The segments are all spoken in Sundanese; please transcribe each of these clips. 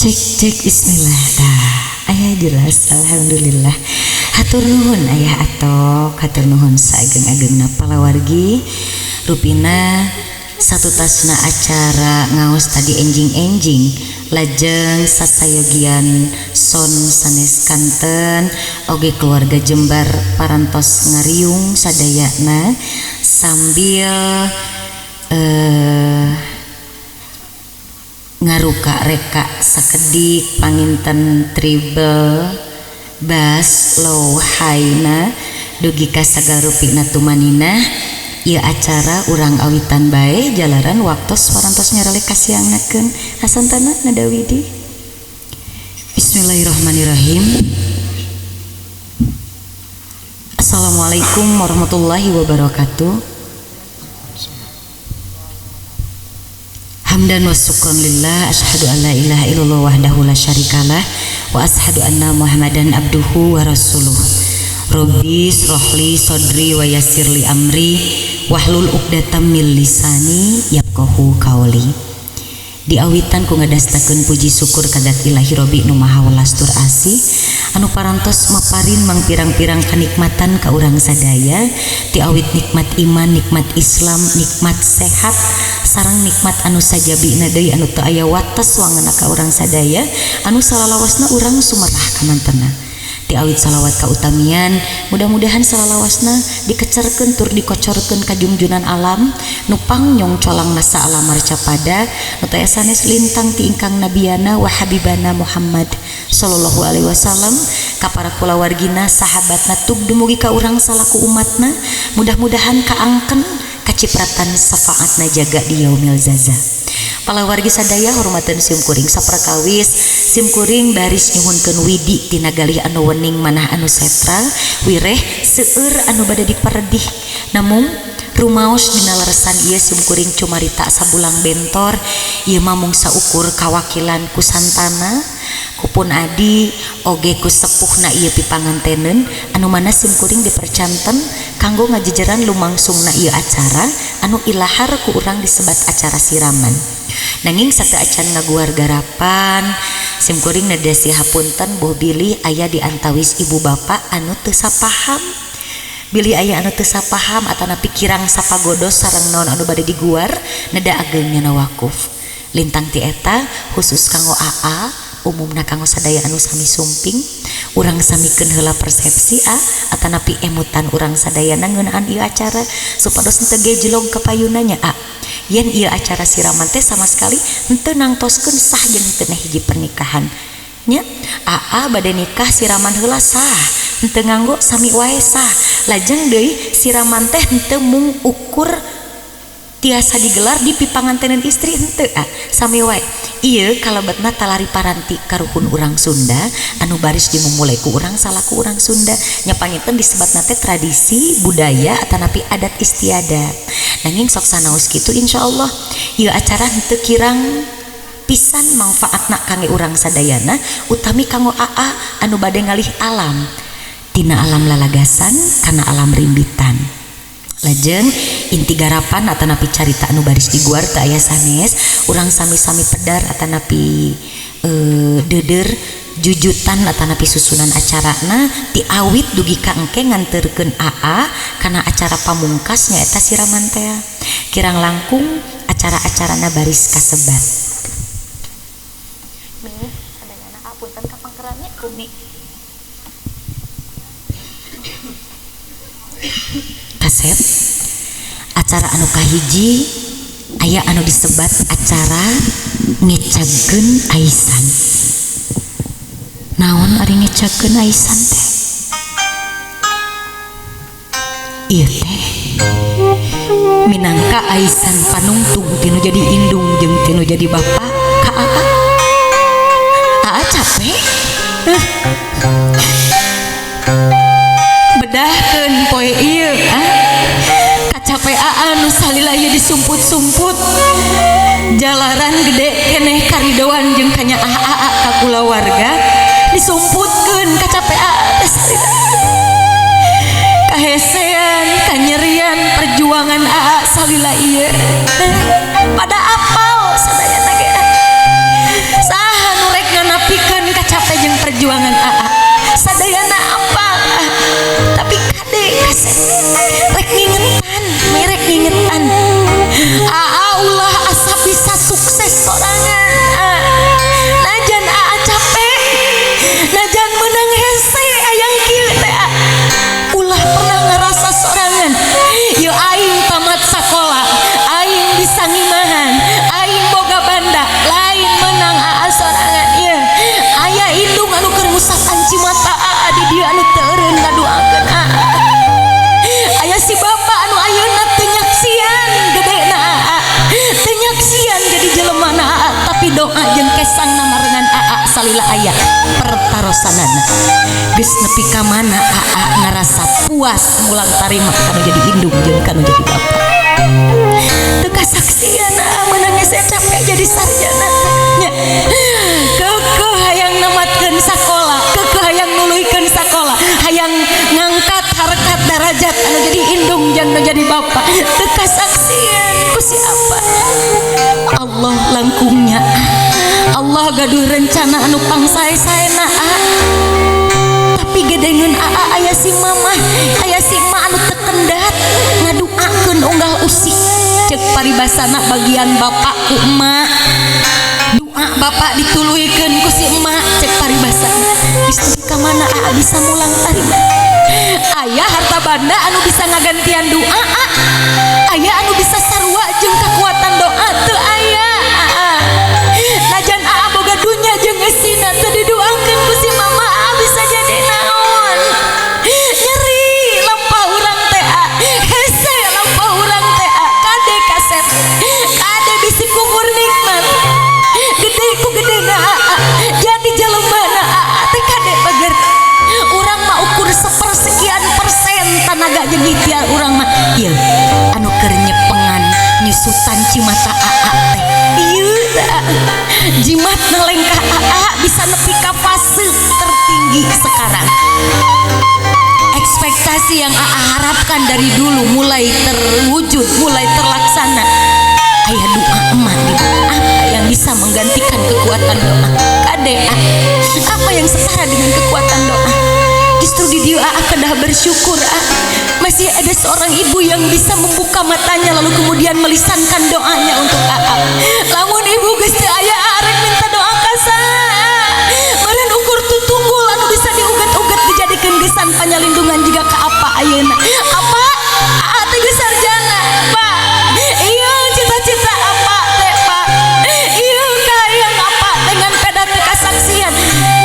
Cek cek bismillah. Tah, aya jelas alhamdulillah. Hatur nuhun ayah atok, hatur nuhun saageng-agengna palawargi. Rupina satutasna acara ngaos tadi enjing-enjing lajeng sasayogian son sanes kanten oge keluarga Jembar parantos ngariung sadayana sambil ngaruka reka sakedik panginten treble bass low high-na dugi ka sagarupina tumanina. Ieu acara urang awitan bae jalaran waktos parantos nyarale kasiangnakeun asantana nadawidi. Bismillahirrahmanirrahim. Assalamualaikum warahmatullahi wabarakatuh. Hamdan wa syukran lillah, asyhadu an la ilaha illallah wahdahu la syarikalah wa asyhadu anna Muhammadan abduhu wa rasuluh. Rabbi shrah li sadri wa yassir li amri wahlul 'uqdatam min lisani yafqahu qauli. Diawitan ku ngadastakeun puji syukur kadat Ilahi Rabbi nu Maha Welas tur Asih anu parantos maparin mangpirang-pirang kanikmatan ka urang sadaya, ti awit nikmat iman, nikmat Islam, nikmat sehat, sareng nikmat anu sajabina deui anu teu aya wates wangeuna ka urang sadaya anu salalawasna urang sumerah kamantena. Ti awit salawat kautamian mudah-mudahan salalawasna dikecerkeun tur dikocorkeun ka jungjunan alam nupang nyong colang nasa alam marcapada nu teu aya sanes lintang ti ingkang nabiyana wa habibana Muhammad sallallahu alaihi wasallam ka para kulawargina sahabatna tug dumugi ka urang salaku umatna mudah-mudahan kaangken kacipratan syafaatna jaga di yaumil jaza. Palawargi sadaya hormateun simkuring saprakawis simkuring baris nyuhunkeun widi tina galih anu wening manah anu setra wireh seueur anu bade diperedih namung rumaos dina leresan ieu simkuring cumarita sabulang bentor ieu mah mung saukur kawakilan ku santana kupun adi oge ku sepuhna ieu pipanganteneun anu mana simkuring dipercanten kanggo ngajejeran lumangsungna ieu acara anu ilahar ku urang disebat acara siraman. Nanging satu acan ngaguar garapan simkuring nedesi hapunten boh bilih aya di antawis ibu bapak anu teu sapaham, bilih aya anu teu sapaham atana pikirang sapagodos sareng naon anu bade diguar neda ageng nyana wakuf. Lintang ti eta khusus kanggo AA umumna kanggo sadaya anu sami sumping urang samikeun heula persepsi a atanapi emutan urang sadayana ngeunaan ieu acara supados henteu gejlog ka payunanya a. Yen ieu acara siraman teh sama sekali henteu nangtoskeun sah jeung henteu hiji pernikahan nya. AA bade nikah siraman heula sah henteu nganggo sami wae sah. Lajeng deui siraman teh henteu mung ukur tiasa digelar di pipangantenan istri henteu a sami wae. Ieu kalebetna talari paranti karuhun urang Sunda anu baris dimumulai ku urang salaku urang Sunda nya panginten disebatna teh tradisi budaya atanapi adat istiadat. Nanging sok sanaos kitu insyaallah ieu acara henteu kirang pisan mangfaatna kangge urang sadayana utami kanggo AA anu bade ngalih alam tina alam lalagasan kana alam rimbitan. Lajeng inti garapan atanapi carita anu baris diguar teu aya sanes urang sami-sami pedar atanapi deudeur jujutan atanapi susunan acarana ti awit dugi ka engke nganterkeun AA kana acara pamungkas nyaeta siraman teh. Kirang langkung acara-acarana baris kasebat. Mi sadayana apunten ka pangkerannya kumi. Kasep acara anu kahiji aya anu disebat acara ngecagkeun aisan. Naon ari ngecagkeun aisan teh? Ieu teh minangka aisan panungtung tinu jadi indung jeung tinu jadi bapa ka AA. AA capek. Bedahkeun poe ieu ah. Kacape AA nu salila ieu disumput-sumput. Jalaran gede keneh karidoan jeung kanyaah AA ka kulawarga disumputkeun kacape AA teh salila. Kahesean, kanyerian perjuangan AA salila ieu. Pada apal sadayana ge. Saha nu rek Perjuangan AA sadayana apal, tapi kade kasep rek ngingetan, merek ngingetan AA, ulah asa bisa sukses sorangan. Najan AA capek, najan menang hese, ayang kieu teh, ulah pernah ngerasa sorangan. Yo aing tamat sakola, aing bisa ngimahan, aing boga banda, lain menang AA sorangan. Ieu aya indung anu keur ngusapan cimata AA di dieu, anu teu eureun ngaduakeun AA. Aya si bapak anu ayeuna teu nyaksian gedena AA, teu nyaksian jadi jelema na AA, tapi doa jeung kesangna marengan AA salila aya pertarosanana. Geus nepi ka mana AA ngarasa puas mulang tarima kanu jadi indung jeung kanu jadi bapak? Teu kasaksian AA meunang saya capek jadi sarjana nya, keukeuh hayang namatkeun sakola, keukeuh hayang nuluykeun sakola, hayang ngangkat harkat darajat anu jadi indung jeung anu jadi bapak, teu kasaksian ku siapa. Allah langkungnya, Allah gaduh rencana anu pangsae-saena. Tapi gedengeun AA, aya si mamah, aya si emak anu teu kendat ngaduakeun unggal usik. Cek paribasana bagian bapak ku emak, doa bapak dituluykeun ku si emak. Cek paribasana, geus nepi ka mana AA bisa mulang tarima? Aya harta banda anu bisa ngagantian doa? Aya anu bisa sarua jeung kekuatan doa? Teu aya. Najan AA boga dunya jeung eusina, teu didoakeun ku si mama, AA bisa jadi naon? Nyeri lampah urang teh, hese lampah urang teh. Kade kasep, kade bisi kufur nikmat. Gede ku gede na AA, jadi jelema na AA teh kade bager. Urang mah ukur sepersekian persen tanaga jeung ikhtiar urang mah. Ieu anu keur nyepengan nyusutan cimata AA teh, ieu teh jimat nalengkah AA bisa nepi ka fase tertinggi sekarang. Ekspektasi yang AA harapkan dari dulu mulai terwujud, mulai terlaksana. Aya doa emak di, apa yang bisa menggantikan kekuatan doa? Kade, apa yang setara dengan kekuatan doa? Justru di dia AA kedah bersyukur, masih ada seorang ibu yang bisa membuka matanya lalu kemudian melisankan doanya untuk AA. Lamun ibu geus teu aya, AA rek minta doa ka saha? Meureun ukur tutunggul anu bisa diuget-uget dijadikeun gesan panyalindungan juga ka apa ayeuna. Apa AA teh geus sarjana, Pak? Iya, cita-cita apa teh, Pak? Iya, kahayang apa dengan peda teu kasaksian.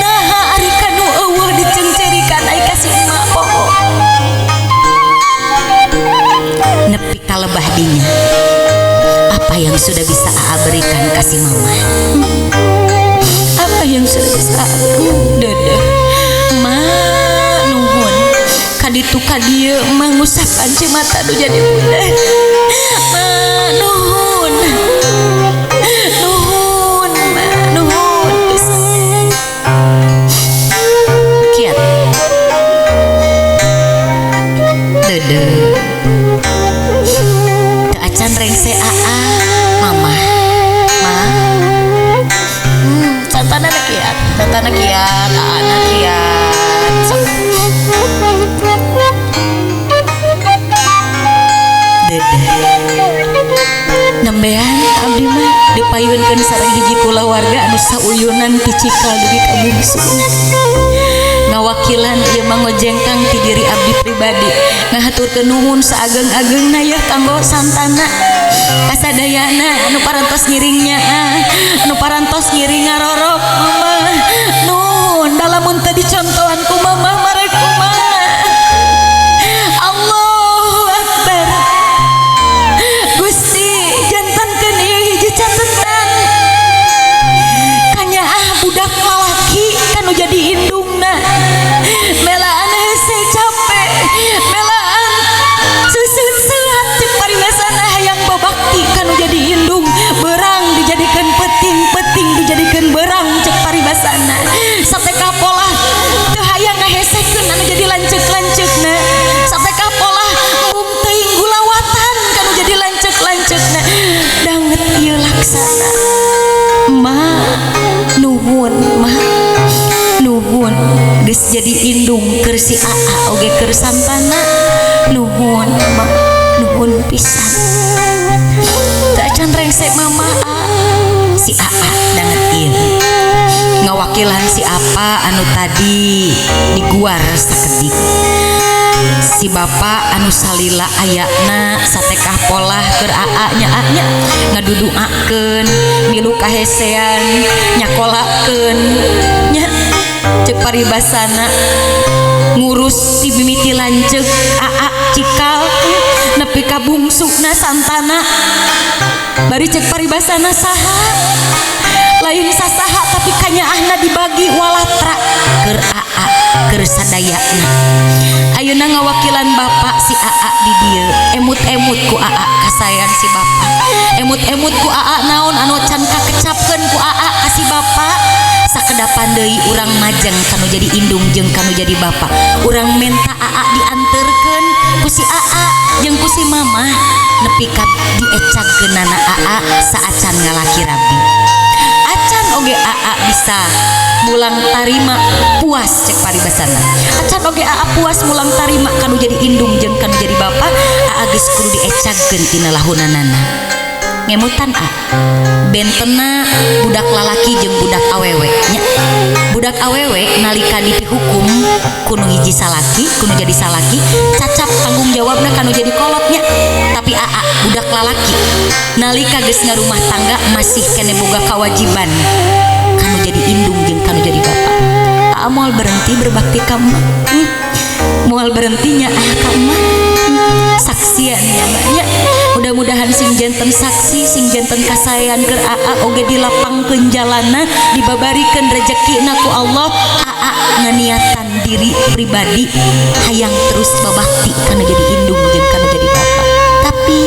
Nah, ari kanu eueuh diceungceurikan, ai ka si emak poho. Nepi ka lebah dinya, apa yang sudah bisa AA berikan ka si mama? Apa yang sudah bisa AA? Dedeh ma, nuhun kaditu kadieu mah ngusapan cimata nu jadi budak. Ma, nuhun, nuhun ma, nuhun pisan. Kiat dedeh teu acan rengse AA mama ma. Santana kiat, santana kiat, aana kiat. Sok. Dedeh nembean abdi mah dipayunkeun sareng hiji kulawarga anu sauyunan ti cikal dugi ka bungsu. Ngawakilan ieu mah ngojengkang ti diri abdi pribadi, ngahaturkeun nuhun saageng-agengna ya kanggo santana kasadayana anu parantos ngiringnya, anu parantos ngiring ngarorok. Mama, nuhun. Lamun teu dicontohan ku mama, marek kumaha? Allahu Akbar. Gusti, jantenkeun ieu hiji catetan kanyaah budak lalaki kanu jadi indungna. Melaan hese capek, melaan susut sehat, cek paribasana hayang babakti kanu jadi indung. Berang dijadikan peting, peting dijadikan berang, cek paribasana. Sampai kapolah teu hayang ngahesekeun anu jadi lanceuk-lanceukna, sampai kapolah embung teuing gulawatan kanu jadi lanceuk-lanceukna. Danget ieu laksana. Ma, nuhun, ma, nuhun. Jadi indung keur si Aa oge keur santana. Nuhun, Mak, nuhun pisan. Teu acan rengse Mama A. Si Aa danget ieu ngawakilan si apa anu tadi diguar sakedik, si bapak anu salila ayana satekah polah keur aa nya, A nya, ngaduduakeun, milu kahesean, nyakolakeun nya, cek paribasana ngurus ti mimiti lanceuk aa cikal nepi ka bungsuna santana. Bari cek paribasana saha lain sasaha, tapi kanyaahna dibagi walatra keur aa, keur sadayana. Ayeuna ngawakilan bapak si aa di dieu, emut-emut ku aa kasayan si bapak, emut-emut ku aa naon anu can kakecapkeun ku aa ka si bapak. Sakedapan deui urang majeng kanu jadi indung jeung kanu jadi bapak. Urang menta aa dianterkeun ku si aa jeung ku si mama nepi ka diecagkeunana aa saacan ngalaki rabi, acan oge aa bisa mulang tarima puas. Cek paribasana acan oge aa puas mulang tarima kanu jadi indung jeung kanu jadi bapak, aa geus kudu diecagkeun tina lahunanana. Ngemutan a, bentena budak lalaki jeung budak awewe nya. Budak awewe nalika dipihukum kudu hiji salaki, kudu jadi salaki, cacap tanggung jawabna kanu jadi kolotnya. Tapi aa budak lalaki nalika geus ngarumah tangga masih kene boga kewajiban kanu jadi indung jeung kanu jadi bapak. Aa moal berhenti berbakti ka emak, Moal berhentinya ah ka emak. Saksian ya nya, mudah-mudahan sing janten saksi, sing janten kasayan keur aa oge dilapangkeun jalana, dibabarikeun rezekina ku Allah. Aa nganiatan diri pribadi hayang terus babakti kana jadi indung jeung kana jadi bapak, tapi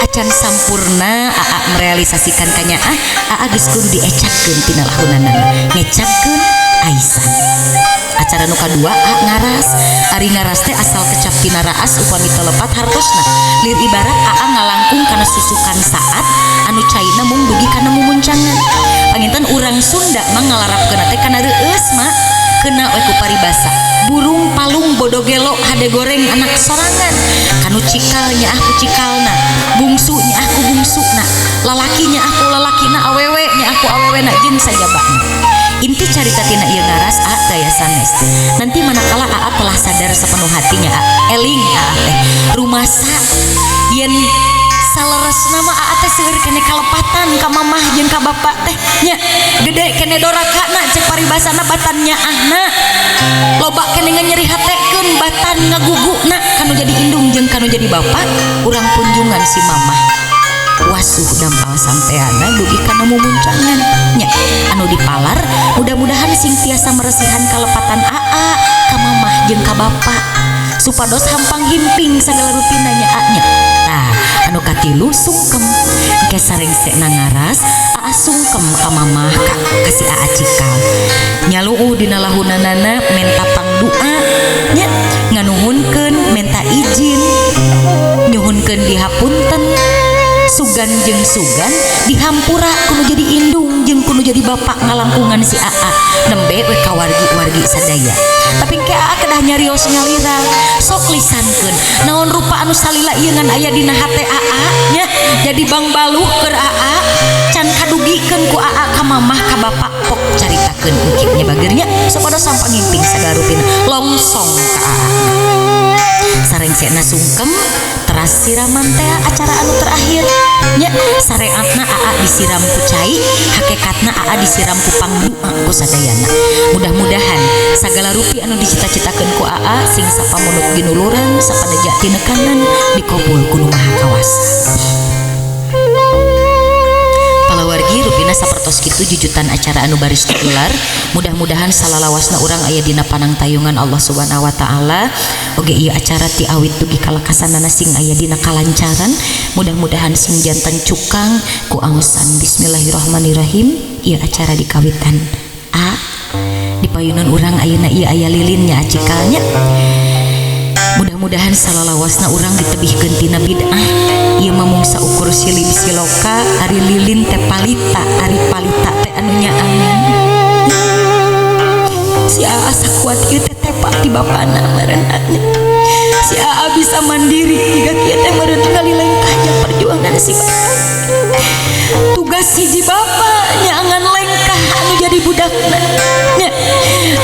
acan sampurna aa merealisasikan kanyaah. Aa geus kudu diecakkeun tina lahunanana, ngecakkeun aisan. Acara nu kadua a ngaras. Ari ngaras teh asal kecap tina raas, upami teu lepat hartosna lir ibarat aa ngalangkung kana susukan saat anu caina mung dugi kana mumuncangan. Panginten urang Sunda mah ngalarapkeun teh kana reueus mah kena we ku paribasa burung palung bodo gelo hade goreng anak sorangan. Kanu cikal nyaah ku cikalna, bungsu nyaah ku bungsuna, lalaki nyaah ku lalakina, awewe nyaah ku awewena, jeung sajabana. Inti carita tina ieu ngaras a daya sanes nanti manakala aa telah sadar sepenuh hatinya, a eling aa teh rumasa yen saleresna mah aa teh seueur kene kalepatan ka mamah jeung ka bapak teh nya, gede kene dorakana, cek paribasana batan nyaahna, loba kene nyeri hatekeun, batan ngaguguna kanu jadi indung jeung kanu jadi bapak. Urang kunjungan si mamah, wasuh dampal sampeana dugi kana mumuncangan nya anu dipalar. Mudah-mudahan sing tiasa meresihan kalepatan aa ka mamah jeung ka bapak supados hampang himping sagala rupina nya nya. Tah, anu katilu sungkem. Engke sarengse ngaras aa sungkem ka mamah, ka kasih aa cikal, nyaluuh dina lahunanana, menta pangdua nya, nganuhunkeun, menta izin, nyuhunkeun dihapunten, sugan jeung sugan dihampura kudu jadi indung jeung kudu jadi bapak ngalangkungan si aa nembe we ka wargi-wargi sadaya. Tapi ke aa kedah nyarios nyalira, sok lisankeun naon rupa anu salila ieu ngan aya dina hate aa nya, jadi bang baluh keur aa can kadugikeun ku aa ka mamah ka bapak. Pok caritakeun engke nya bagernya supados sampang ngimping sagala rupina, longsong ka aa. Sarengsena sungkem, teras siraman teh acara anu terakhir nya. Sareatna aa disiram ku cai, hakikatna aa disiram ku pangdua ku sadayana. Mudah-mudahan sagala rupi anu dicita-citakeun ku aa sing sapamunut ginuluran, sapaneja tinekanan, dikabul ku Nu Maha Kawasa. Palawargi, rupina sapertos kitu jujutan acara anu baris digelar. Mudah-mudahan salalawasna urang aya dina panangtayungan Allah Subhanahu wa taala. Oge ieu acara ti awit dugi ka lekasanana sing aya dina kalancaran. Mudah-mudahan sing janten cukang ku aosan bismillahirrahmanirrahim ieu acara dikawitan. A, di payunan urang ayeuna ieu aya lilinnya acikalnya. Mudah-mudahan salalawasna urang ditebihkeun tina bid'ah. Ieu mah mung saukur silib siloka, ari lilin teh palita, ari palita teh anu nyaangan. Si aa sakuat ieu teh. ti bapana meureun si Aa bisa mandiri jiga kieu teh meureun tinggal lengkah jeung perjuangan si bapak. Tugas hiji bapak nyaangan lengkah anu jadi budakna nya.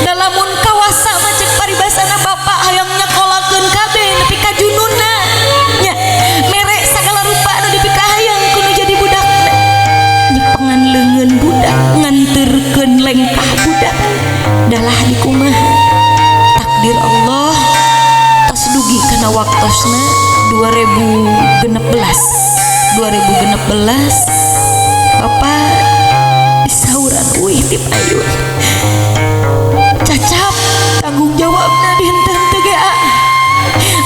Da lamun kawasa mah cek paribasana bapak hayang nyakolakeun kabeh nepi ka jununna nya, mere sagala rupa anu dipikahayang ku nu jadi budakna. Nyepengan leungeun budak, nganterkeun lengkah budak, dalah dikumaha takdir Allah tos dugi kana waktosna 2016. 2016 Bapak disauran uih ti payun. Cacap tanggung jawabna dinten teh ge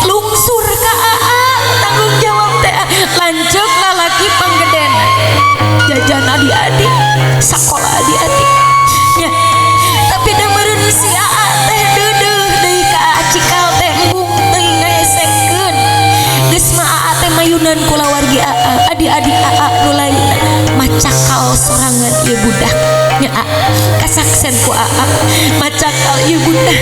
lungsur ka Aa tanggung jawab teh. Lanceuk lalaki panggedena, jajan adi-adi, sakola adi-adi nya. Tapi da meureun si Aa teh deudeuh deui ka Aa cikal teh, embung teuing ngaesekeun. Geus mah Aa teh mayunan kulawargi Aa, adi-adi Aa nu lainna macakal sorangan ieu budak nya. Aa kasaksen ku Aa macakal ieu budak,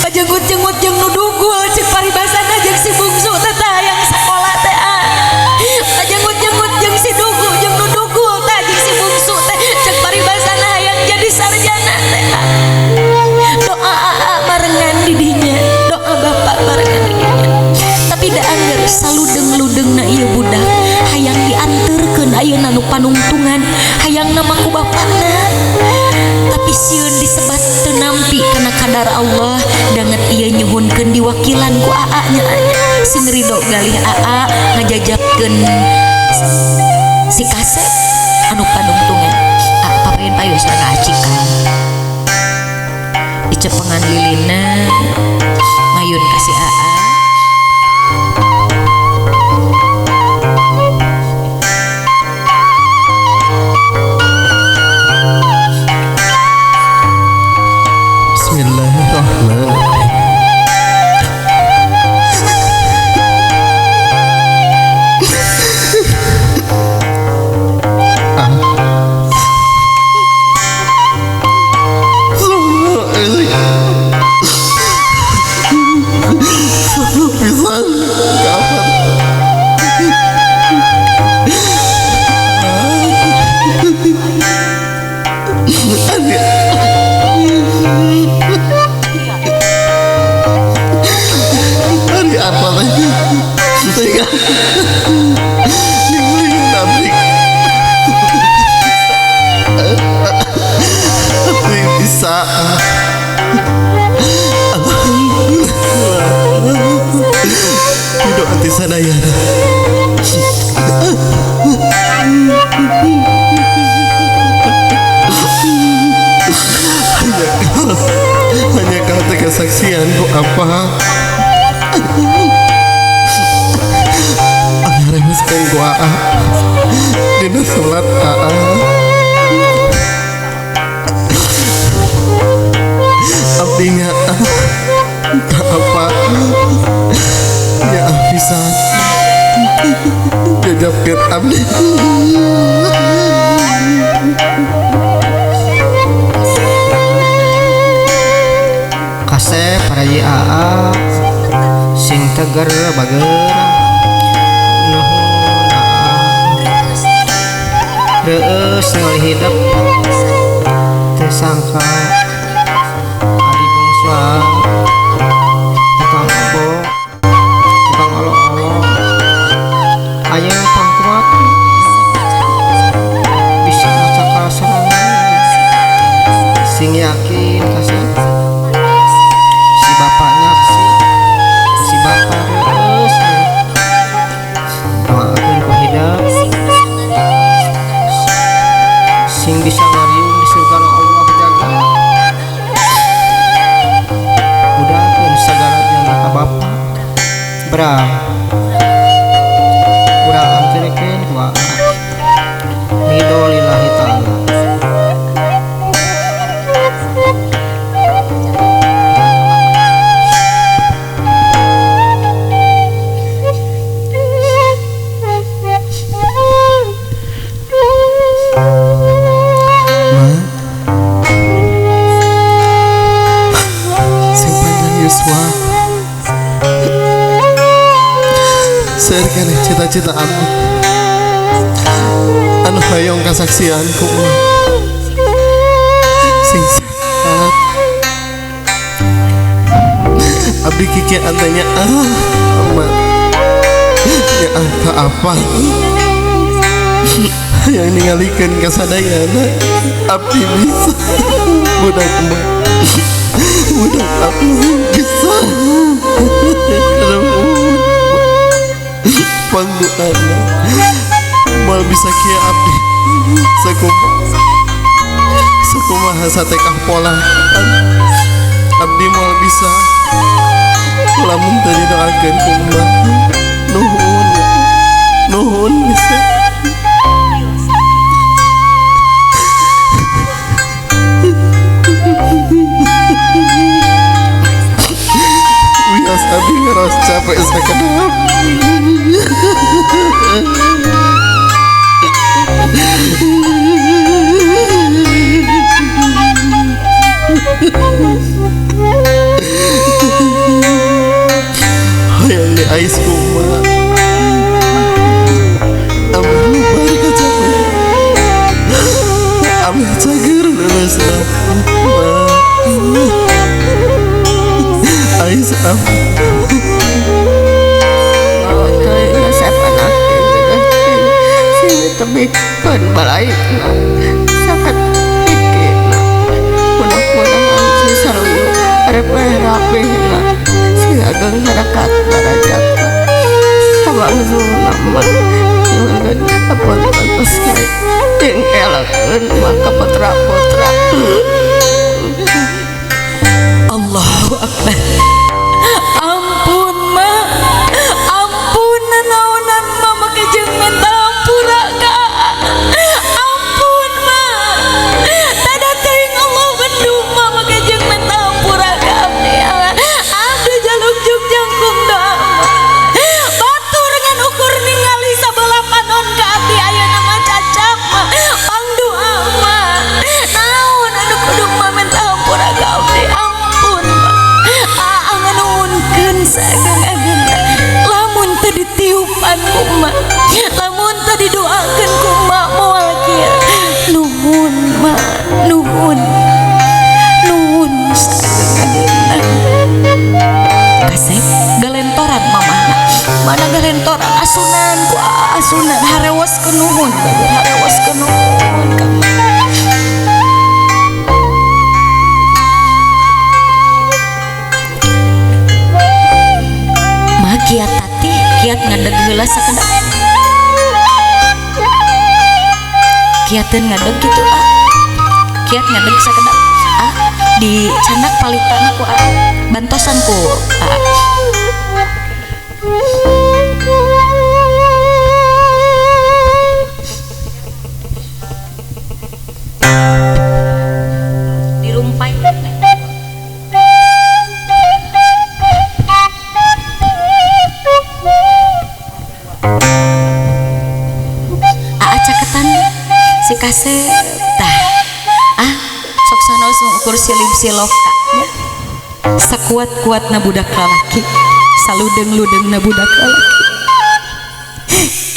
pajenggut-jenggut jeung nu dugul cek paribasana, jeung si bungsu teh tah yang sakola teh. A pajenggut-jenggut jeung si dugu, jeung nu dugul tah, jeung si bungsu teh cek paribasana hayang jadi sarjana teh. Doa Aa barengan di dinya, doa bapak barengan di dinya. Tapi da angger saludeng-ludengna ieu budak hayang dianterkeun ayeuna nu panungtungan, hayang nama ku bapakna, tapi sieun disebat teu nampi kana kadar Allah. Danget ieu nyuhunkeun diwakilan ku Aa nya, sing ridho galih Aa ngajajabkeun si kasep anu panungtungan. A papayin payu sareng acikan dicepengan lilina mayun kasih Aa. Bismillahirrahmanirrahim. Ah. Pisan kapan? Hari apa lagi? Sehingga abdi bisa hidup anti sadayana. Hanya kau kesaksian ku apa agaremeskeun ku Aa dina salat Aa. Abdinya apa ya bisa jajapkeun abdi. Kasep paraji Aa sing teger bager nuhun Aa reueus ningali hidep teu sangka adi bungsu tukang obo tukang olo-olo aya pangkuat bisa macakal sorangan sing yakin kasep si bapaknya si bapak terus doakeun ku hidep sing bisa ngariung di surga Allah jaga budalkeun sagala jana ka bapa berang urang anterkeun ku Aa ridho lillahi ta'ala. Seueur keneh cita-cita abdi anu hoyong kasaksian ku emak. Sing sehat. Abdi kikian teh nya emak. Ya ka apa? Yang ningalikeun ka sadayana abdi bisa budak emak. Budak abdi bisa. Pangduana moal bisa kieu abdi sakumaha satekah pola abdi moal bisa lamun teu didoakeun ku emak. Nuhun nuhun bisa. Wios abdi ngeros capek sakedap. Hayang di ais kumaha. Ameh lubar kacapek. Ameh cager leuleusna. Ais abdi. Tebikeun balaikna sakat pikirna mudah-mudahan si saruyu arep rapihna sing ageng harakat darajatna sabangsuna mah nyuhunkeun apunten tos kae ting elakeun mah ka putra-putra. Allahu Akbar. Ampun ma, ampun nanaonan mama kejeng minta ampura ka. Ampun ma, tada teuing Allah bendung mama kejeng minta ampura ka abdi. Abdi jaluk juk jangkung doa ma. Batur ngan ukur ningali sabelah panon ka abdi ayeuna mah cacap ma. Pangdoa ma, naon anu kudu ma minta ampura ka abdi. Ampun ma. Nganuhunkeun saageng-agengna lamun teu ditiupan ku emak, lamun teu didoakeun ku emak moal kieu. Nuhun ma, nuhun nuhun saageng-agengna. Kasep galentoran mamahna, mana galentoran asunan ku asunan harewos ke nuhun, harewos ke nuhun ka emak. Kiat tati, kiat ngadeg heula sakedap. Kiateun ngadeg kitu ah. Kiat ngadeg sakedap. Ah, dicanak palitana ku ah. Bantosan ku ah. Dirumpai. Si kasep tah ah sok sanaos ukur silib siloka nya sakuat-kuatna budak lalaki saludeung-ludeungna budak lalaki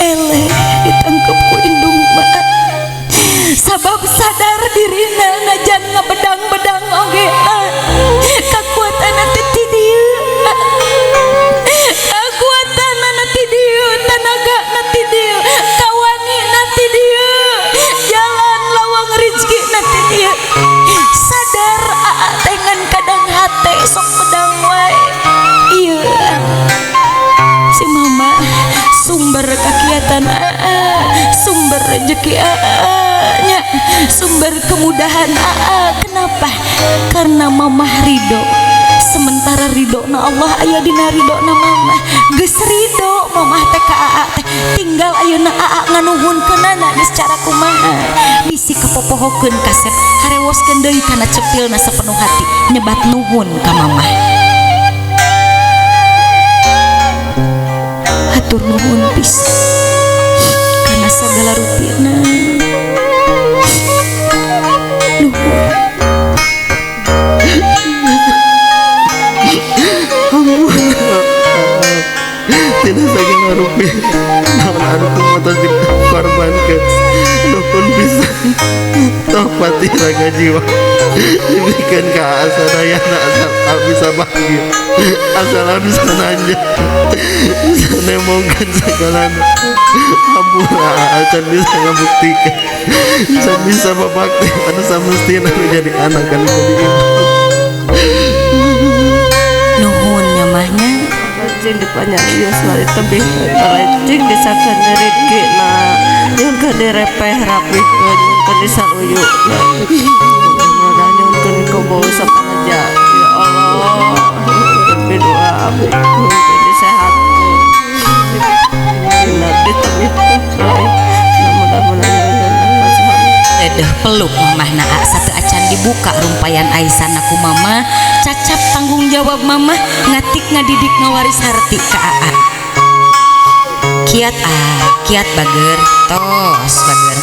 eleh ditangkep ku indung mah sabab sadar dirina najan ngabedang-bedang oge kakuatanna teh ti dieu, kakuatanna ti dieu, tanagana ti dieu, kawanina ti dieu, jalan lawang rezeki nanti dia. Sadar aa tengan kadang hate sok pedang wae. Iya si mama sumber kakiatan aa, sumber rezeki aa nya, sumber kemudahan aa. Kenapa? Karena mamah ridho. Sementara ridho na Allah aya dina ridho na mama. Geus ridho mamah teh ka aa teh, tinggal ayeuna aa nganuhunkeunana geus cara kumaha. Bisi kapopohokeun kasep harewoskeun deui kana cepilna sepenuh hati nyebat nuhun ka mamah. Hatur nuhun pisan kana sagala rupina. Nuhun. Tidak sagala rupiah. Hati raga jiwa dibikeun ka sadayana asal bisa bahagia, asal bisa nanya, bisa nemongkeun sagalana. Hampura acan bisa ngabuktikan, can bisa babakti anu samestina anu jadi anak anu jadi ibu. Nuhun nyamahnya. Cing dipanyarios bari tebih cing disakeun rezekina nyunkeun direpeh rapihkeun nyunkeun disaruyu mudah-mudahan nyunkeun kabul sapangaja ya Allah doa abdi nyunkeun disehatkeun dina ditebihkeun mudah-mudahan. Dedeh peluk mamahna satu acan dibuka rumpayan aisana ku mama, cacap tanggung jawab mama ngatik ngadidik ngawaris harti ka aa. Kiat a, kiat bager, tos bager.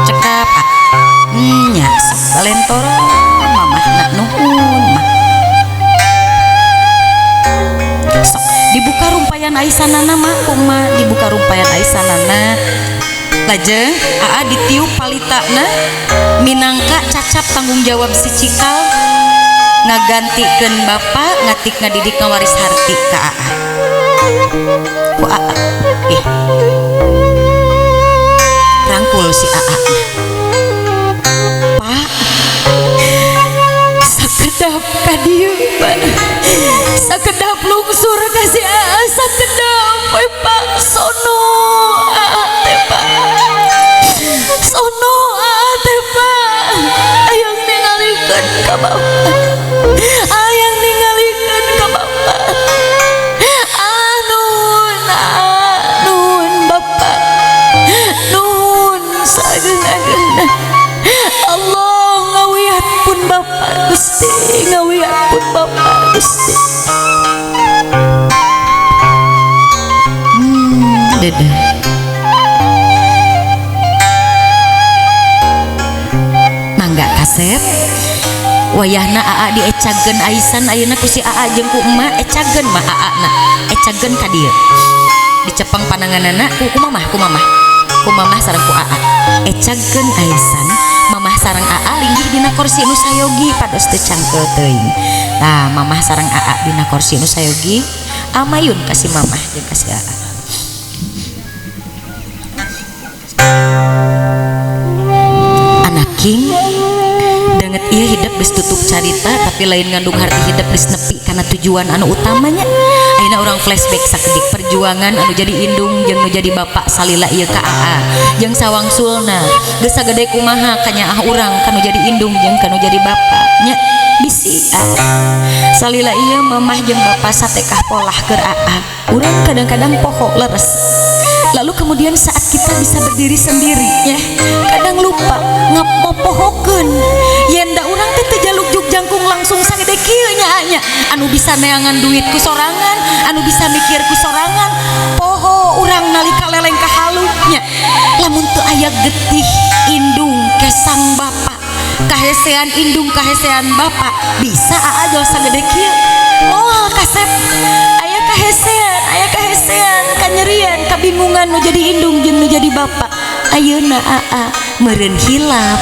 Cekap a. Nya sok balentoro mamahna nuhun mah. Sok dibuka rumpayan aisanana mah kumaha dibuka rumpayan aisanana. Lajeng aa ditiup palitana minangka cacap tanggung jawab si cikal ngagantikeun bapak ngatik ngadidik ngawaris harti ka aa. Ku aa rangkul si aa. Pak sakedap ka dieu Pak, sakedap lungsur ka si aa, sakedap we Pak sono aa teh Pak, sono aa teh Pak, hayang ningalikeun ka bapak, hayang ningalikeun ka bapak, nuhun nuhun bapak, nuhun sageung-ageungna. Allah ngawiat pun bapak Gusti, ngawiat pun bapak Gusti. Dedeh. Mangga kasep. Wayahna aa diecageun aisan ayeuna ku si aa jeung ku emak ecageun mah aa na. Ecageun ka dieu. Dicepeng pananganana ku mamah, ku mamah. Ku mamah sareng ku aa. Ecageun aisan, mamah sareng aa linggih dina kursi nu sayogi pados teu cangkeul teuing. Tah mamah sareng aa dina kursi nu sayogi, amayun ka si mamah jeung ka si aa. Anaking danget ieu hidup geus tutup carita tapi lain ngandung harti hidup geus nepi kana tujuan anu utamanya. Ayeuna urang flashback sakedik perjuangan anu jadi indung jeung nu jadi bapak salila ieu ka aa jeung sawangsulna geus sagede kumaha kanyaah urang kanu jadi indung jeung kanu jadi bapak nya bisi aa. Salila ieu mamah jeung bapak satekah polah keur aa urang kadang-kadang poho leres. Lalu kemudian saat kita bisa berdiri sendiri ya, kadang lupa ngapopohokeun yen da urang teh teu jaluk jangkung langsung sagede kieu nya nya anu bisa neangan duit ku sorangan, anu bisa mikir ku sorangan, poho urang nalika leleng ka halu nya. Lamun teu aya getih indung kesang bapak, kahesean indung kahesean bapak, bisa aa jauh sagede kieu. Moal kasep aya kahesean, aya kahesean, kanyerian, kabingungan nu jadi indung jeung nu jadi bapak. Ayeuna aa meureun hilap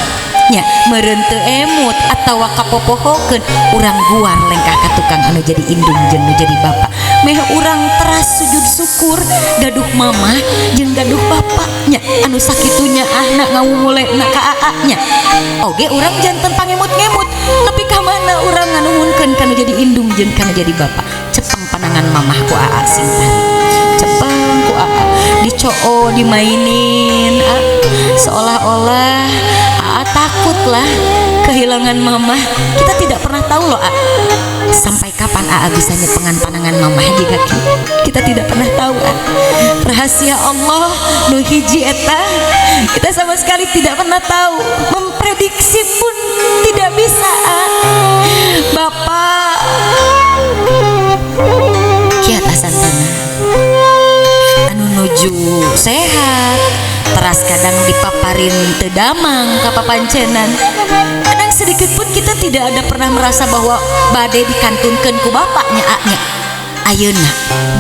nya, meureun teu emut atawa kapopohokeun urang guar lengkah ka tukang anu jadi indung jeung nu jadi bapak. Meh urang teras sujud syukur gaduh mamah jeung gaduh bapak nya anu sakitunya ahna ngawumulena ka aa nya. Oge urang janten pangemut-ngemut nepi ka mana urang nganuhunkeun kanu jadi indung jeung kanu jadi bapak. Cepeng panangan mamah ku aa sing tarik, cepeng ku aa dicoo dimainin aa, seolah-olah aa takut lah kehilangan mamah. Kita tidak pernah tahu loh aa sampai kapan aa bisa nyepengan panangan mamah di kaki. Kita tidak pernah tahu aa. Rahasia Allah nu hiji eta kita sama sekali tidak pernah tahu, memprediksi pun tidak bisa aa. Bapak kiat asantana anu nuju sehat teras kadang dipaparin teu damang ka papancenan. Kadang sedikit pun kita tidak ada pernah merasa bahwa bade dikantunkeun ku bapaknya aa nya. Ayeuna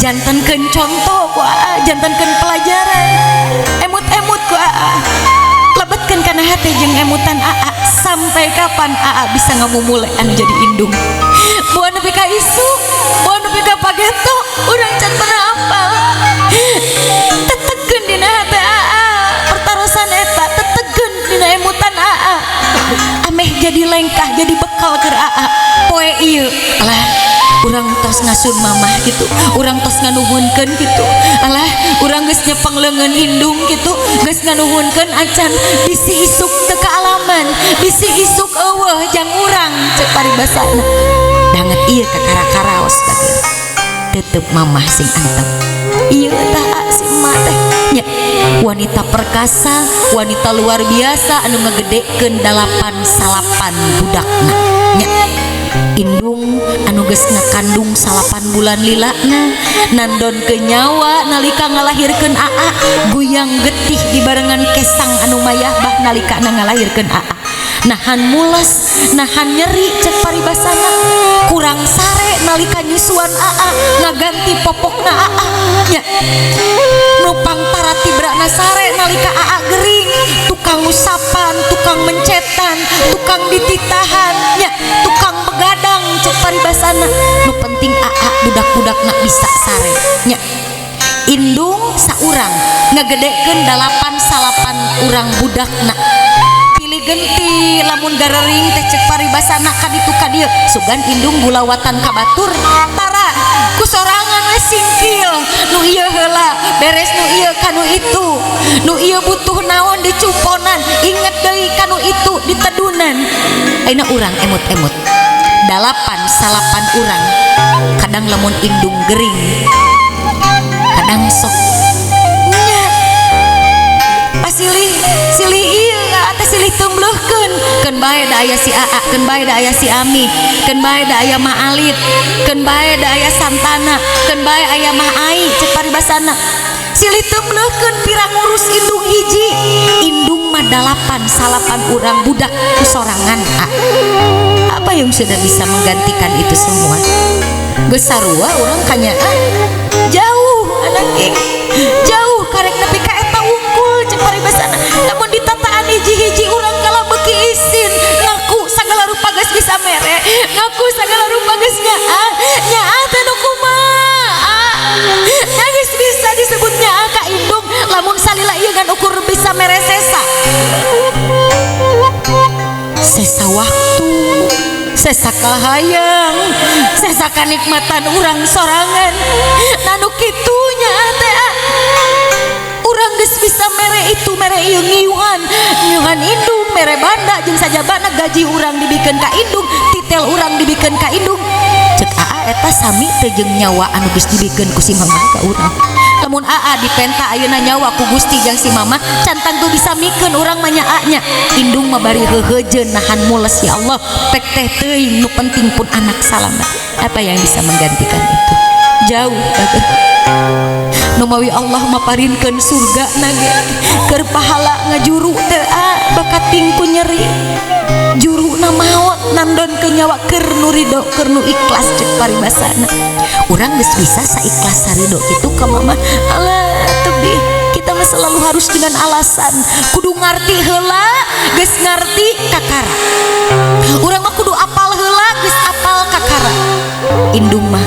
jantenkeun contoh ku aa, jantenkeun pelajaran, emut-emut ku aa. Lebetkeun Tetegeun kana hate jeung emutan aa, sampai kapan aa bisa ngamumule anu jadi indung? Moal nepi ka isuk, moal nepi ka pageto, urang can pernah apal. Tetegeun dina hate aa pertarosan eta, tetegeun dina emutan aa, ameh jadi lengkah, jadi bekal keur aa poe ieu. Alah, urang tos ngasun mamah gitu, urang tos nganuhunkeun gitu. Alah, urang geus nyepeng leungeun indung gitu, geus nganuhunkeun acan, bisi isuk teu kaalaman, bisi isuk eueuh jang urang, cek paribasana. Danget ieu kakara karaos bager, tetep mamah sing antep. Ieu tah si emak teh nya, wanita perkasa, wanita luar biasa anu ngegedekeun dalapan salapan budakna nya. Indung anu geus ngakandung 9 bulan lilana, nandon ke nyawa nalika ngalahirkeun aa, guyang getih dibarengan kesang anu mayah bah nalika na ngalahirkeun aa, nahan mules, nahan nyeri cek paribasana, kurang sare nalika nyusuan aa, ngaganti popokna aa nya, nupang taratibra sare nalika aa gering, tukang usapan, tukang mencetan, tukang dititahan nya, tukang begadang cek paribasana, nu penting aa budak-budak nak bisa sare nya. Indung saurang ngegedekeun dalapan salapan urang budakna, pilih genti lamun garering teh cek paribasana ka ditu ka dieu, sugan indung gulawatan ka batur, tara ku sorangan we singkil nu ieu heula, beres nu ieu kanu itu, nu ieu butuh naon dicumponan, inget deui kanu itu ditedunan. Ayeuna urang emut-emut dalapan salapan urang, kadang lamun indung gering kadang sok nya pasilih silih ieu teh, silih tumbleuhkeun. Keun bae da aya si Aa, keun bae da aya si Ami, keun bae da aya Ma Alit, keun bae da aya Santana, keun bae aya Ma Ai cek paribasana, silih tumbleuhkeun. Pira ngurus indung hiji, indung mah dalapan salapan urang budak ku sorangan. A, apa yang sudah bisa menggantikan itu semua? Geus sarua urang kanyaah jauh, anak ing jauh, karek nepi ka eta wungkul cek paribasana. Lamun ditataan hiji-hiji, urang kalah beuki isin ngaku sagala rupa geus bisa mere, ngaku sagala rupa geus nyaah. Nyaah teh nu kumaha? Nya geus bisa disebut nyaah ka indung lamun salila ieu ngan ukur bisa mere sesa, sesa waktu, sesa kahayang, sesa kanikmatan urang sorangan. Nanu kitunya teh urang geus bisa mere itu mere ieu, ngiuhan ngiuhan indung, mere banda jeung sajabana, gaji urang dibikeun ka indung, titel urang dibikeun ka indung. Cek aa, eta sami teu jeung nyawa anu geus dibikeun ku si mamah ka urang? Lamun aa dipenta ayeuna nyawa ku Gusti jang si mama, can tangtu bisa mikeun urang mah nya. Indung mah bari heuheujeun, nahan mules, ya Allah, pek teh teuing, nu penting pun anak salamat. Apa yang bisa menggantikan itu? Jauh bager. Nu mawi Allah maparinkeun surga nage keur pahala ngajuru teu bakating ku nyeri juru na maot, nandon ke nyawa keur nu ridho, keur nu ikhlas cek paribasana. Urang geus bisa saikhlas sarido kitu ka mama? Alah, tebih. Kita mah selalu harus dengan alasan, kudu ngarti heula, geus ngarti kakara. Urang mah kudu apal heula, geus apal kakara. Indung mah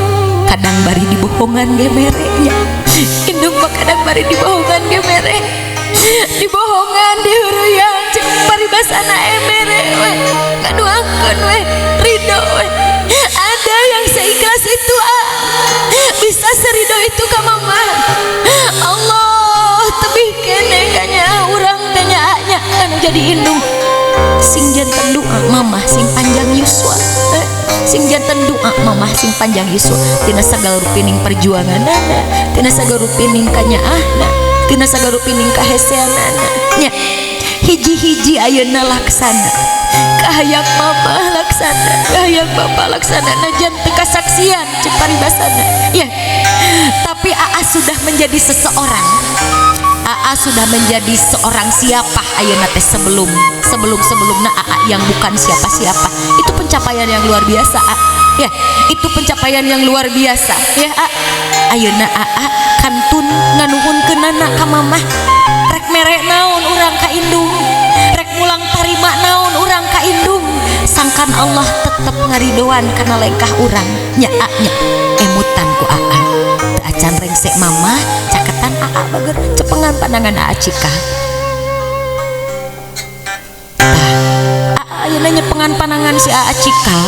kadang bari dibohongan ge mere nya. Indung mah kadang bari dibohongan ge mere, dibohongan, diheureuyang cek paribasana, mere we, ngaduakeun we, ridho we. Ada yang seikhlas itu, ah, bisa serido itu ka mama? Allah, tebih kene kanya urang teh nya anu jadi indung. Sing janten doa mamah sing panjang yuswa, sing janten doa mamah sing panjang yuswa tina sagala rupining perjuanganana, tina sagala rupining kanyaahna, tina sagala rupining kaheseanana nya. Hiji-hiji ayeuna laksana kahayang mama, laksana kahayang bapak, laksana najan teu kasaksian cek paribasana ya. Tapi Aa sudah menjadi seseorang, Aa sudah menjadi seorang siapa ayeuna teh. Sebelum sebelum sebelumna Aa yang bukan siapa-siapa. Itu pencapaian yang luar biasa, A ya, itu pencapaian yang luar biasa ya, A. Ayeuna Aa kantun nganuhunkeunana ka mamah. Rek mere naon urang ka indung? Rek mulang tarima naon urang ka indung, sangkan Allah tetep ngaridoan kana lengkah urang nya a nya emutan ku aa teu acan rengsek mamah caketan aa bager cepengan pandangan aa Cikal. Tah aa ayeuna nyepengan pandangan si aa Cikal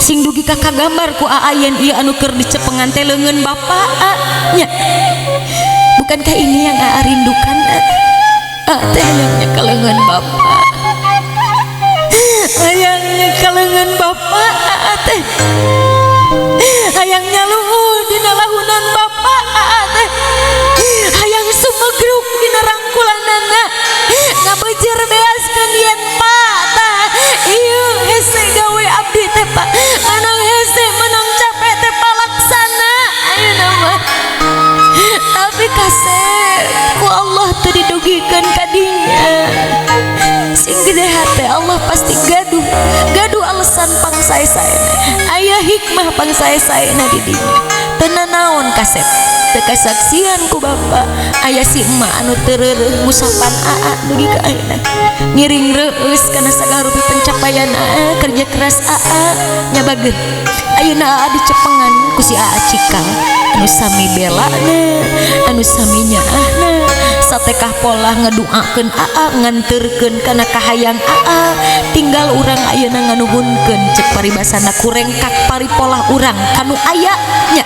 sing dugi ka kagambar ku aa yen ieu anu keur dicepengan teh leungeun bapa a nya. Bukankah ini yang aa rindukan? Aa teh hayangnya ka leungeun bapa, hayangnya ka leungeun bapa, aa teh hayangnya luhur dina lahunan bapa, aa teh hayang sumegruk dina rangkulanana ngabejer beaskeun yen pak tah ieu hese gawe abdi teh pak, menang hese menang capek teh palaksana ayeuna mah. Tapi kasep ku Allah teu didugikeun ka dinya, sing gede hate Allah pasti gaduh gaduh alasan pangsae-saena, aya hikmah pangsae-saena di dinya. Teu nanaon kasep teu kasaksian ku bapa, aya si emak anu teu reureuh ngusapan aa dugi ka ayeuna, ngiring reueus kana sagala rupi pencapaian aa, kerja keras aa nya bager. Ayeuna aa dicepengan ku si aa Cikal anu sami belana, anu sami nyaahna, satekah pola ngeduakeun aa, nganterkeun kana kahayang aa. Tinggal urang ayeuna nganuhunkeun cek paribasana kurengkak paripolah urang kanu aya nya.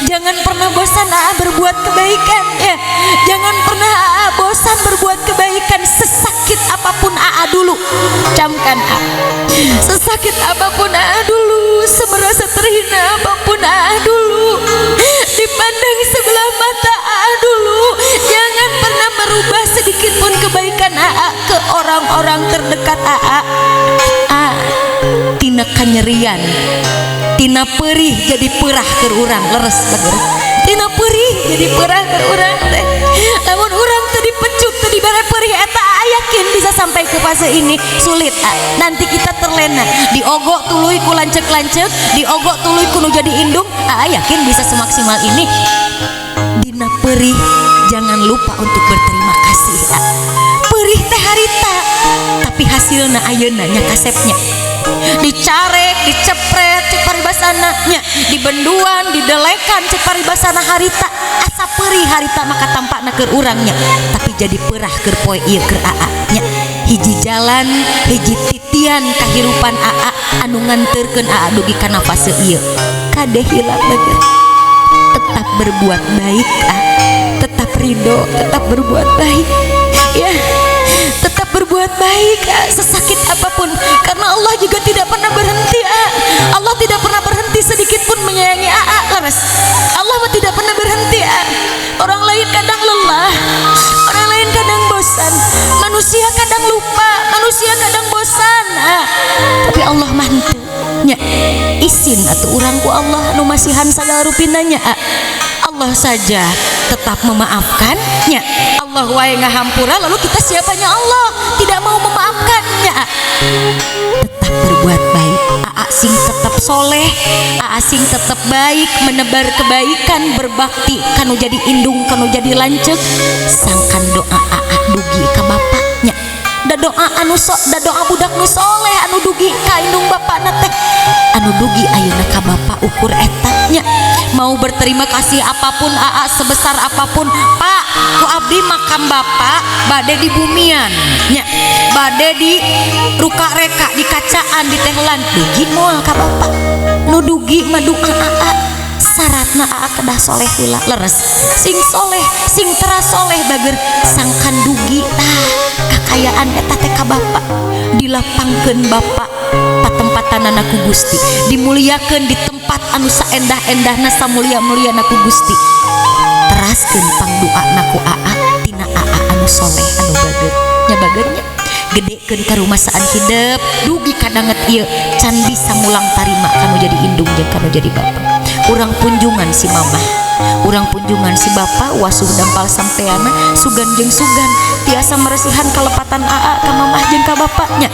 Jangan pernah bosan aa berbuat kebaikan ya, jangan pernah aa bosan berbuat kebaikan sesakit apapun aa dulu, camkan aa, sesakit apapun aa dulu, semerasa terhina apapun aa dulu, dipandang sebelah mata aa dulu, jangan pernah merubah sedikit pun kebaikan aa ke orang-orang terdekat aa. Aa tina kanyerian, tina perih jadi perah keur urang, leres bager. Tina perih jadi perah keur urang teh. Lamun urang teu dipecut teu dibere perih eta aa yakin bisa sampai ke fase ini sulit aa. Nanti kita terlena, diogok tuluy ku lanceuk-lanceuk, diogok tuluy ku nu jadi indung, aa yakin bisa semaksimal ini. Dina perih jangan lupa untuk berterima kasih aa. Perih teh harita, tapi hasilna ayeuna nya kasepnya. Dicarek, dicepret cek paribasana nya, dibenduan, didelekan cek paribasana harita, asa perih harita maka tampakna keur urang nya, tapi jadi perah keur poe ieu keur aa nya. Hiji jalan, hiji titian kahirupan aa anu nganterkeun aa dugi kana fase ieu. Kade hilap bager. Tetap berbuat baik aa, tetap ridho, tetap berbuat baik ya, tetap berbuat baik aa, sesakit apapun, karena Allah juga tidak pernah berhenti aa. Allah tidak pernah berhenti sedikit pun menyayangi aa, leres. Allah mah tidak pernah berhenti aa. Orang lain kadang lelah, orang lain kadang bosan, manusia kadang lupa, manusia kadang bosan aa. Tapi Allah mah henteu nya. Isin atuh urang ku Allah nu masihan sagala rupina nya aa. Allah saja tetap memaafkan nya, Allah wae ngahampura, lalu kita siapanya Allah tidak mau memaafkan nya. Tetap berbuat baik aa, sing tetap soleh aa, sing tetap baik, menebar kebaikan, berbakti kanu jadi indung, kanu jadi lanceuk, sangkan doa aa dugi ka bapaknya. Da doa anu so, da doa budak nu soleh anu dugi ka indung bapakna teh, anu dugi ayeuna ka bapak ukur eta nya. Mau berterima kasih apapun aa, sebesar apapun, Pak, ku abdi makam bapak bade di bumian nya, bade di ruka reka, di kacaan, di tehlan, dugi moal ka bapak. Nu dugi mah doa aa, syaratna aa kedah soleh heula, leres, sing soleh, sing teras soleh bager, sangkan dugi tah kakayaan eta teh ka bapak, dilapangkeun bapak patempatanana ku Gusti, dimuliakeun di tempat anu saendah-endahna, samulia-muliana ku Gusti. Teraskeun pangdoana ku aa tina aa anu soleh anu bager nya, bagernya gedekeun karumasaan hidep dugi kadanget ieu can bisa mulang tarima kanu jadi indung jeung kanu jadi bapa. Urang punjungan si mamah, urang punjungan si bapa, wasuh dampal sampeana, sugan jeung sugan tiasa meresihan kalepatan aa ka mamah jeung ka bapaknya.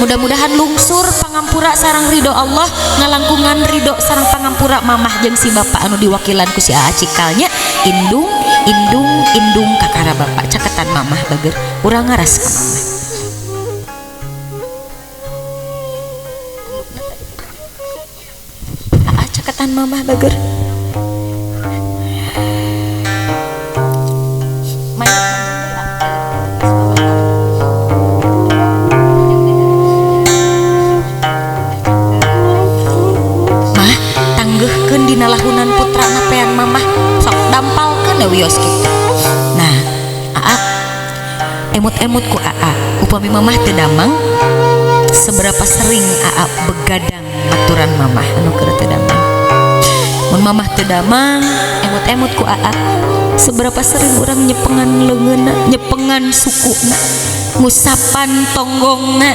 Mudah-mudahan lungsur pangampura sarang ridho Allah, ngalangkungan ridho sarang pangampura mamah jeung si bapak anu diwakilan ku si aa Cikalnya. Indung, indung, indung kakara bapak, caketan mamah bager, urang ngaras ka mamah. Deketan mamah bager. Mah tanggeuhkeun dina lahunan putrana pean mamah sok dampalkeun wios kitu. Nah, aa emut-emut ku aa upami mamah teu damang seberapa sering aa begadang maturan mamah anu keur teu damang. Mun mamah teu damang emut-emut ku aa seberapa sering urang nyepengan leungeunna, nyepengan sukuna, ngusapan tonggongna,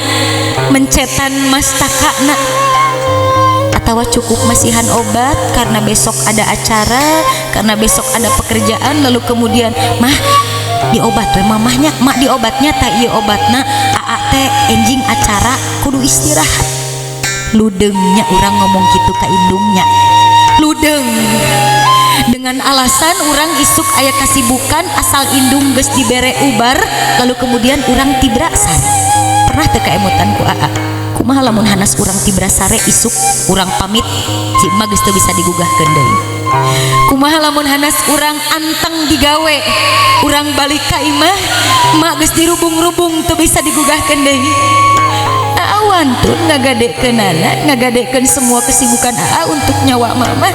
mencetan mastakana, atawa cukup masihan obat karena besok ada acara, karena besok ada pekerjaan, lalu kemudian mah diobat we mamahnya, mak diobatnya tak ieu obatna, aa teh enjing acara kudu istirahat. Ludeungnya urang ngomong kitu ka indungnya, ludeung dengan alasan urang isuk aya kasibukan asal indung geus dibere ubar lalu kemudian urang tibra sare. Pernah teu kaemutan ku aa kumaha lamun hanas urang tibra sare isuk urang pamit si emak geus teu bisa digugahkeun deui. Kumaha lamun hanas urang anteng digawe urang balik ka imah emak geus dirubung-rubung teu bisa digugahkeun deui. Aa wantun ngagadekeunana, ngagadekeun semua kesibukan aa untuk nyawa mama.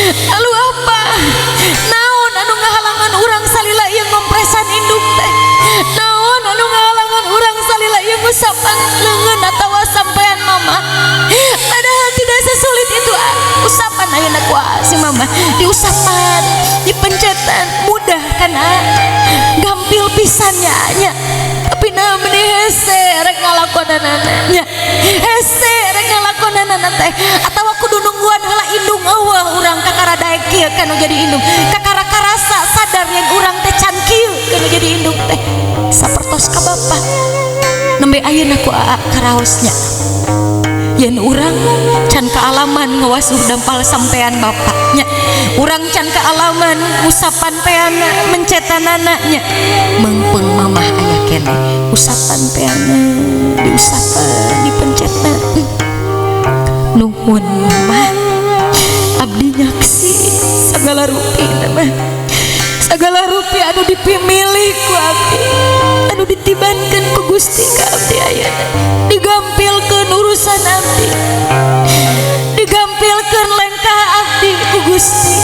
Lalu apa? Naon anu ngahalangan urang salila ieu ngompresan indung teh? Naon anu ngahalangan urang salila ieu ngusapan leungeun atawa sampean mama? Padahal tidak sesulit itu. Usapan ayeuna ku aa si mama, diusapan, dipencetan, mudah kan aa? Gampil pisan nya nya. Tapi nah meni hese rek ngalakonanana nya. Hese rek ngalakonanana teh atawa kudu nungguan heula indung eueuh urang kakara daek kieu kan jadi indung. Kakara karasa sadar yen urang teh can kieu kan jadi indung teh. Sapertos ka bapa. Nembe ayeuna ku aa karaosnya. Yen urang can kaalaman ngawasuh dampal sampean bapaknya, urang can kaalaman usapan peana mencetanana nya, meungpeung mamah aya keneh usapan peana diusapan dipencetna. Nuhun mah abdi nyaksi sagala rupi mah, sagala rupi anu dipimilih ku abdi, anu ditibankeun ku Gusti ka abdi ayeuna, digampilkeun urusan abdi, digampilkeun lengkah abdi ku Gusti.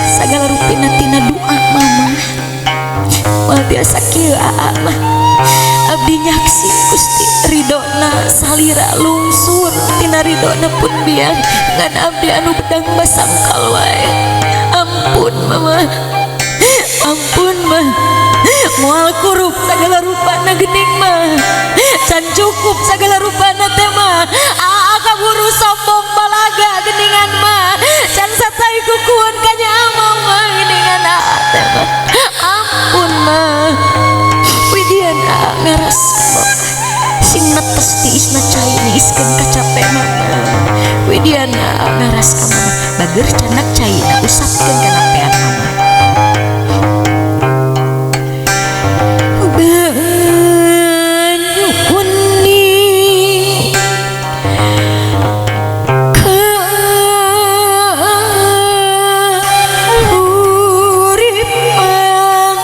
Sagala rupina tina doa mama. Moal tiasa kieu aa mah. Abdi nyaksi Gusti ridona salira lungsur tina ridona pun biang ngan abdi anu bedang basangkal wae. Ampun mama, ampun mah. Moal kurup sagala rupana geuning mah, can cukup sagala rupana teh mah. Aa kaburu sombong balaga geuningan mah, can satai kukuan kanya mama geuningan aa teh mah. Ampun mah. Widian aa ngaras ka bapa sing netes tiisna cai niiskeun kacape mama. Widian aa ngaras ka mama bager canak cai na usapkeun kana pean mama. Banyu kuning kahuripan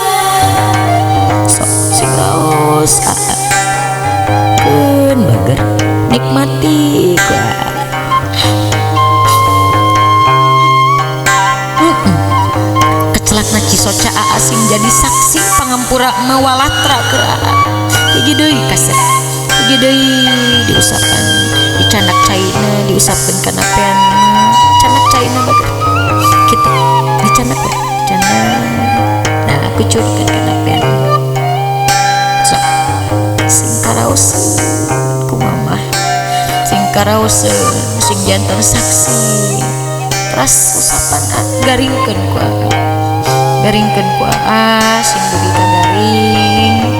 sok sing raos aa keun bager nikmati ku aa. Kecelakna cisoca aa sing jadi saksi pangampura mawalatra keur aa. Hiji deui kasep, hiji deui diusapan, dicanak caina diusapkeun kana pean, canak caina bager kitu dicanak we, dicanak. Nah kucurkeun kana pean. Sok sing karaoseun ku mamah, sing karaoseun, sing janten saksi. Teras usapan garingkeun ku aa, garingkeun ku aa sing dugi ka garing.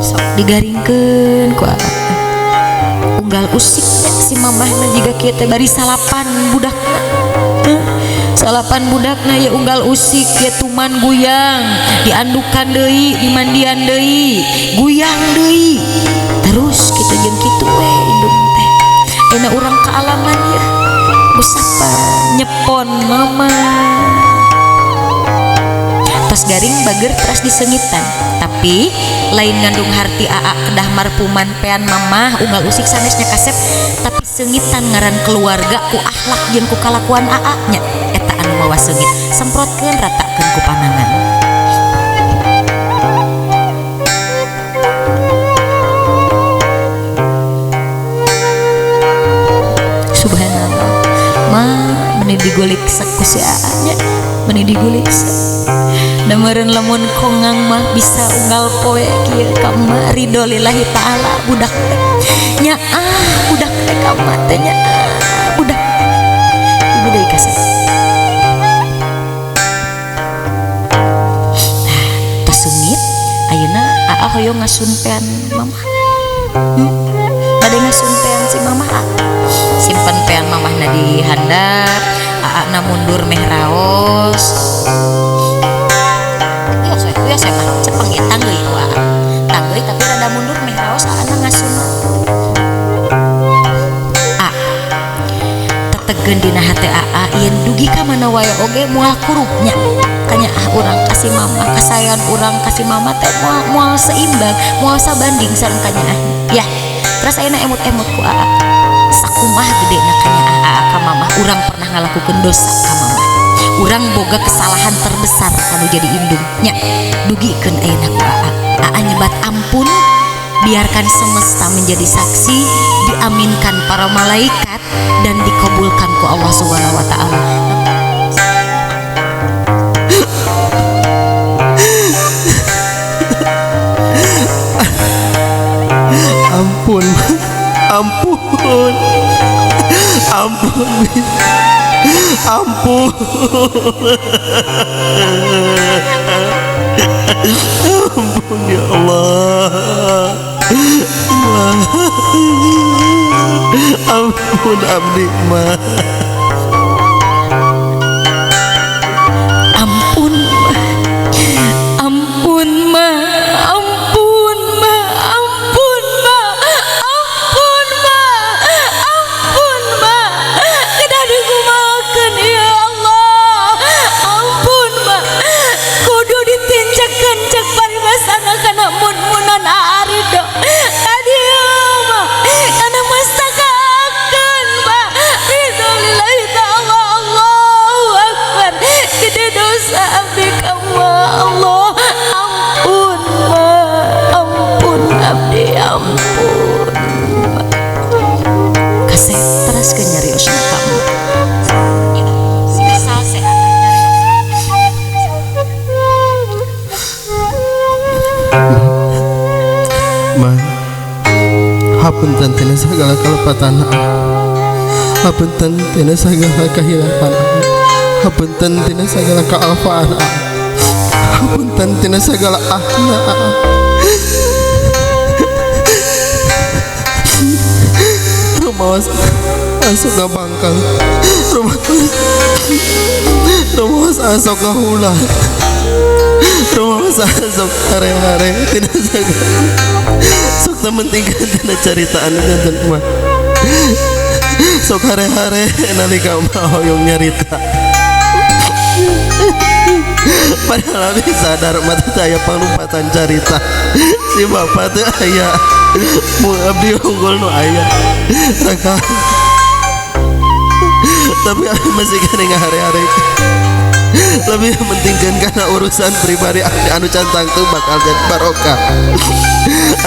Sok digaringkeun ku aa. Unggal usiknya si mamahna jiga kieu teh bari salapan budakna. Salapan budakna ya unggal usik ya tuman guyang, diandukan deui, dimandian deui, guyang deui. Terus kitu jeung kitu we indung teh. Telepon mama. Tos garing bager teras disengitan. Tapi lain ngandung harti aa kedah marpuman pean mamah unggal usik sanesnya kasep, tapi sengitan ngaran keluarga ku akhlak jeung ku kalakuan aa nya eta anu mawa seungit semprotkeun ratakeun ku panangan. Subhanallah, ma meni digulik ku si aa nya, meni digulik. Da meureun lamun kongang mah bisa unggal poe kieu ka emak ridho lillahi ta'ala budak teh nya ah budak teh ka emak teh nya ah budak ibu deui kasep. Nah, tos seungit ayeuna aa hoyong ngasunpean mamah. Bade ngasunpean si mamah aa. Simpen pean mamahna di handap, aa na mundur meh raos. Ya saya mah cepeng ya tanggeuy ku aa. Tanggeuy tapi rada mundur meh raos aa na ngasun. A tetegeun dina hate aa yen dugi ka mana wae oge moal kurupnya. Kanya ah urang kasih mama, kasayan urang kasih mama teh moal seimbang, moal sabanding sareng kanyaah. Ya, terus ayeuna emut-emut ku aa. Sakumaha gedena kanyaah aa ka mamah, urang pernah ngalakukeun dosa ka mamah. Urang boga kesalahan terbesar kanu jadi indung nya dugikeun ayeuna ku aa. Aa nyebat ampun, biarkan semesta menjadi saksi, diaminkan para malaikat dan dikabulkan ku Allah Subhanahu wa taala. Ampun, ampun, ampun, ampun, ampun ya Allah, ampun abdi mah, ampun mah, ampun mah, ampun mah, ampun mah, ampun mah, ampun mah, kedah dikumahakeun ya Allah, ampun mah, kudu ditincekeun cek paribasana kana mun-munan aa ridho, kadieu mah, kana mastakakeun mah, ridho lillahi ta'ala, Allahu akbar, gede dosa abdi ka Allah, ampun mah, ampun abdi, ampun. Kasep teras ke nyariosna ka emak. Ma, hapunten tina sagala kalepatan, hapunten tina sagala kahilapan, hapunten tina sagala kaalfaan, hapunten tina sagala ahna. Rumawas asok ngabangkang, rumawas asok ngahula, rumawas asok hare-hare tina sagala sok tementingkan tina caritaan janten mah, sok hare-hare nalika mah hoyong nyarita. Padahal abdi sadar mata saya panglumpatan carita si bapak teh aya mu abdi unggul nu aya raka, tapi abdi masih kene ngahare-hare. Lebih pentingkan karena urusan pribadi abdi anu cantang tuh bakal jadi barokah,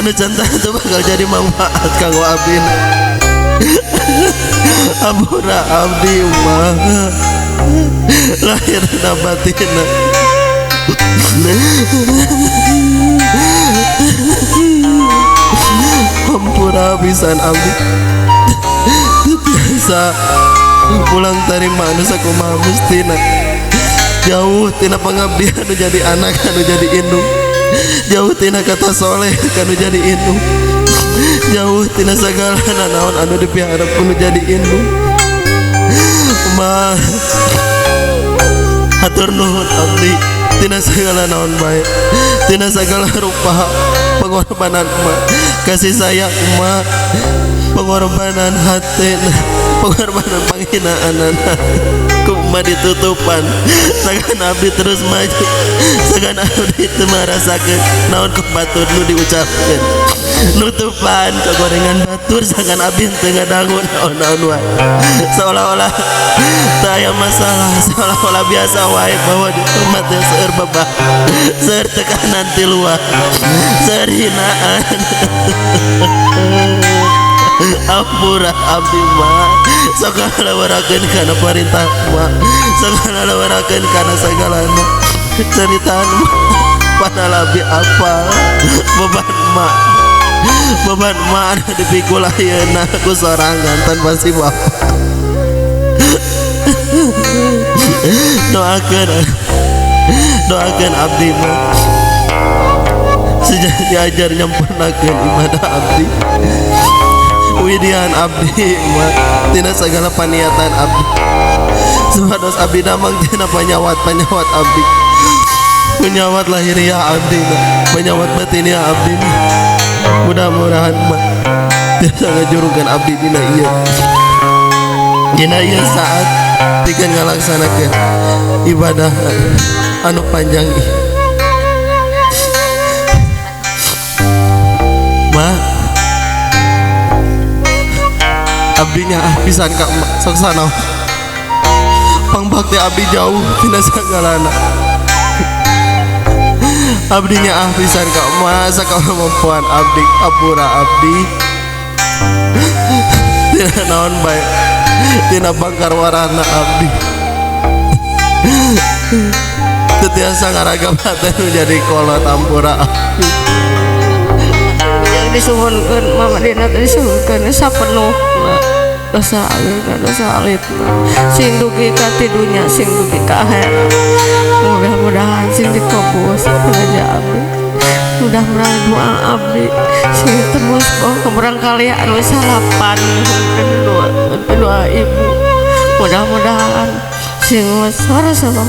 anu cantang tuh bakal jadi manfaat kanggo abdi. Ampura abdi mah lahir dan batin. Ampura pisan abdi biasa pulang dari manusia kumaha mustina jauh tina pengabdian anu jadi anak anu jadi indung, jauh tina kata soleh anu jadi indung, jauh tina sagala nanaon anu dipiharep anu jadi indung. Ma hatur nuhun abdi tina sagala naon bae, tina sagala rupa pengorbanan ma, Kasih sayang emak, pengorbanan hati, pengorbanan penghinaan ku emak ditutupan. Sagan abdi terus maju, sagan abdi teu marasakeun naon ku batur nu diucapkeun. Nutupan kegorengan batur sagan abdi teu ngadangu naon-naon wae. Seolah-olah teu aya masalah, seolah-olah biasa wae bahwa di rumah teh seueur babah, seueur tekanan ti luar, seueur hinaan. Ampura abdi mah, sok ngalawarakeun kana parintah mah, sok ngalawarakeun kana sagalana ceritaan mah. Padahal abdi apa beban mah, beban mah anu dipikul ayeuna ku sorangan tanpa si bapak. Doakeun, doakeun abdi mah sejak diajar nyempurnakeun ibadah abdi, widian abdi mah tina sagala paniatan abdi. Supados abdi damang tina panyawat-panyawat abdi, penyawat lahiriah abdi, penyawat batiniah abdi. Mudah-mudahan mah tiasa ngajurugan abdi dina ieu, dina ieu saat pikeun ngalaksanakeun ibadah anu panjang ieu. Mah, abdinya ah pisan ka emak sok sanaos. Pangbakti abdi jauh tina sagalana. Abdinya ah pisan ka emak sakamampuan abdi, apura abdi. Tina naon bae, tina bangkar warana abdi. Teu tiasa ngaragam hate nu jadi kolot, ampura abdi. Yang disuhunkeun Mama Dina teh disuhunkeun sapenuhna dosa ayeuna, dosa alitna, sing dugi ka ti dunya, sing dugi ka akhirat. Mudah-mudahan sing dikabul saja abdi. Mudah-mudahan doa abdi sing tembus boh barangkali anu salapan doa doa ibu. Mudah-mudahan sing sore sama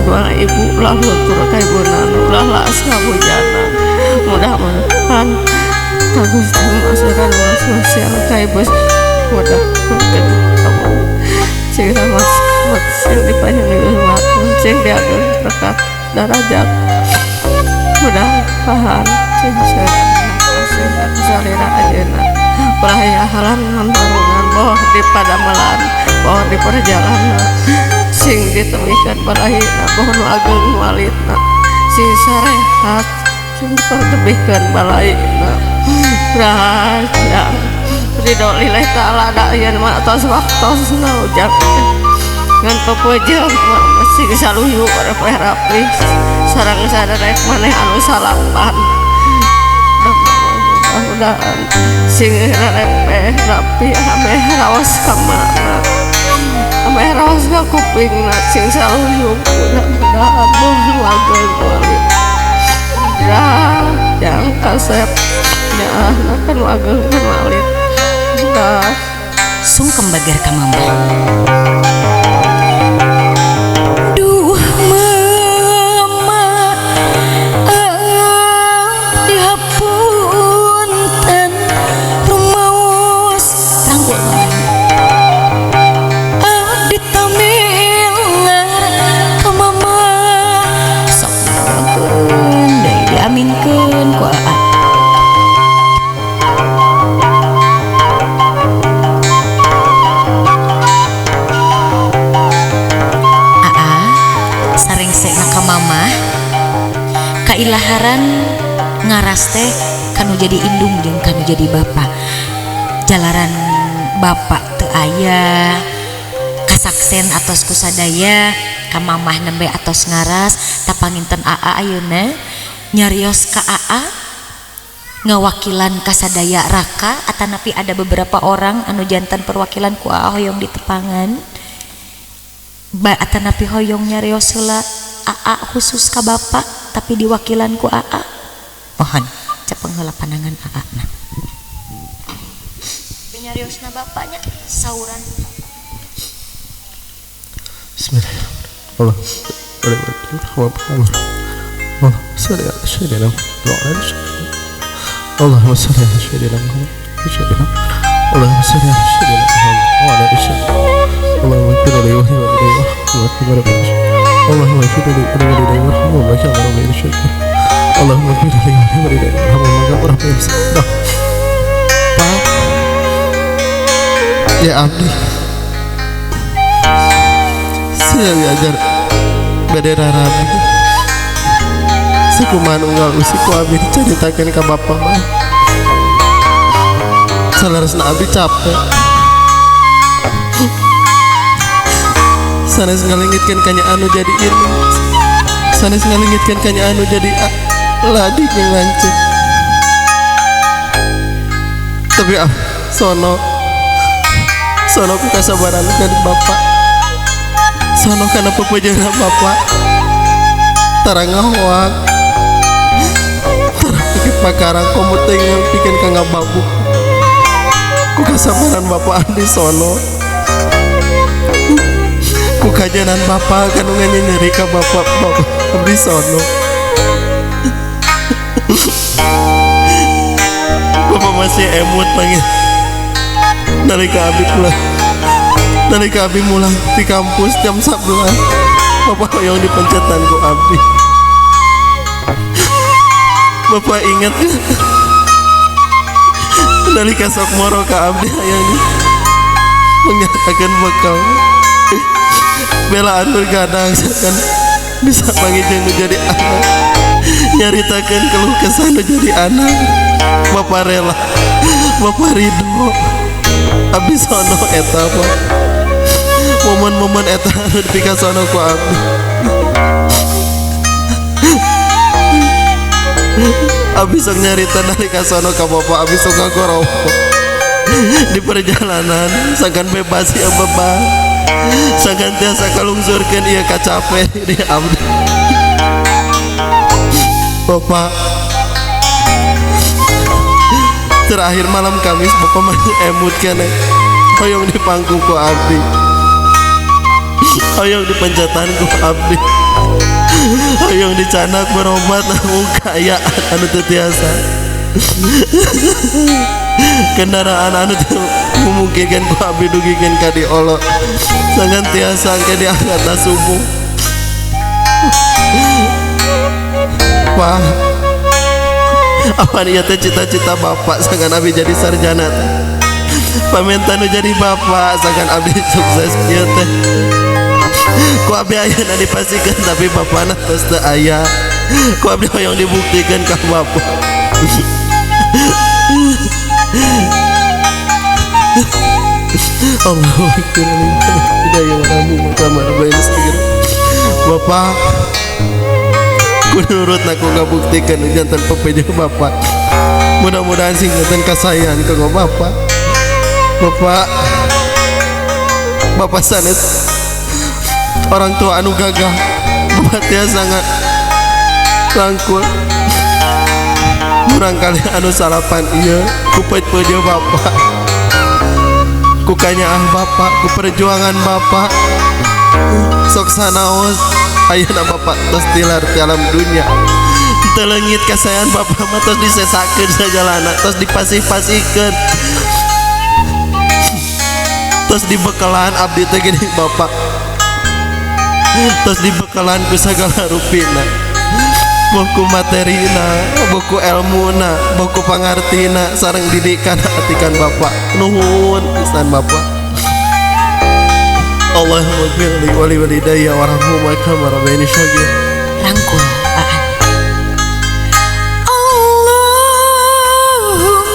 doa ibu ulah luntur ka ibuna, ulah laas ka bujana. Mudah-mudahan kagus masukan sosial ka ibu, mudah kamu sing sama sing dipanjang sing diatur berkat darajat. Mudah-mudahan sing sing salira ayeuna ulah aya halangan barungan boh di padamelan boh di perjalanan, sing ditebihkeun barahina boh nu ageung nu alitna, sing sarehat sing ditebihkeun balaina. Raja ridho lillahi ta'ala da ieu mah tos waktosna ujang ngan pepeujeuh mah sing saluyu rapi sareng saderek maneh anu salapan. Mudah-mudahan sing rarepeh rapi ameh raos ka mana, ameh raos ka kupingna sing saluyu. Mudah-mudahan boh nu ageung nu alit yang kasep ya kan nu ageung nu alit. Sungkem bager ka mama. Duh mama, dihapunten rumaos rangkul abdi tamilar ka mama. Sok doakeun deui diaminkeun ku aa. Mama kailaharan ngaras teh kanu jadi indung jeung kanu jadi bapak. Jalaran bapak teu aya kasaksen atos kusadaya ka mamah nembe atos ngaras tapanginten aa ayeuna nyarios ka aa ngawakilan kasadaya raka atanapi ada beberapa orang anu jantan perwakilan ku aa hoyong ditepangan ba atanapi hoyong nyarios heula aa khusus ka bapak tapi diwakilan ku aa. Mohon cepeng heula pandangan aa na. Nyariosna bapaknya sauran. Bismillahirrahmanirrahim. Allahumma shalli ala sayyidina Muhammad. Allahumma shalli ala sayyidina Muhammad wa ala alihi. Allahumma ighfir li wa li walidayya warhamhuma. Allahumma ighfir li wa li walidayya warhamhuma kama rabbayani shaghira. Allahumma ighfir li wa li walidayya warhamhuma kama rabbayani shaghira. Pak, ya abdi, saya diajar bendera rabi. Sekumaha unggal usik ku abdi dicaritakeun ka bapak mah. Saleresna abdi capek. Sanes ngalengitkeun kanya anu jadi ini. Sanes ngalengitkeun kanya anu jadi ladi jeung lanceuk. Tapi sono sono ku kasabaran kan bapak. Sono kana pepejeuna bapak. Tara ngahoak. Tara pikir pakarang komo teh pikeun ka ngababuk. Ku kasabaran bapak abdi sono. Ku kajanan bapak kanu nyeri ka bapak bapak abdi sono. Bapak masih emut panggil. Nalika abdi pulang. Nalika abdi mulang di kampus jam 11. Bapak hoyong dipencetan ku abdi. Bapak ingat nalika sok moro ka abdi hayang menyatakan bekal belaan bergadang kan bisa panggil jeung nu jadi anak, nyaritakeun keluh kesah nu jadi anak. Bapak rela, bapak ridho. Abdi sono eta Pak. Momen-momen eta anu dipikasono ku abdi. Abdi sok nyarita nalika sono ka bapak, abdi sok ngagorowok di perjalanan sangkan bebas ya bapak, sangkan tiasa kalungsurkeun ieu kacape di abdi. Bapak terakhir malam Kamis bapak masih emut keneh hoyong dipangku ku abdi, hoyong dipencetan ku abdi, hoyong dicanak berobat namun kaayaan anu teu tiasa, kendaraan anu teu memungkinkan ku abdi dugikeun ka diolo sangkan tiasa ke diangkat subuh. Pak, apan ieu teh cita-cita bapak sangkan abdi jadi sarjana teh. Pamenta nu jadi bapak sangkan abdi sukses ieu teh. Ku abdi ayeuna dipasikeun tapi bapana tos teu aya. Ku abdi hoyong dibuktikeun ka bapak. Allahu akbar. Bapak ku nurut aku ngabuktikeun janten pepeje bapak. Mudah-mudahan sing janten kasayan kanggo bapak. Bapak, bapak sanes orang tua anu gagah. Bapak tiasa rangkul murangkali anu salapan ieu ku pepeje bapak, ku kanyaah bapak, ku perjuangan bapak. Sok sanaos ayeuna bapak tos tilar ti alam dunya. Teu leungit kasayan bapak mah tos disesakeun sajalana, tos dipasih-pasihkeun, tos dibekalan abdi teh gini bapak, tos dibekalan ku sagala rupina, buku materina, buku elmuna, buku pangartina, sareng didikan atikan bapak. Nuhun pisan bapak. Allahumma ighfir li wa li walidayya warhamhuma kama rabbayani shaghira. Rangkul Aan. Allahumma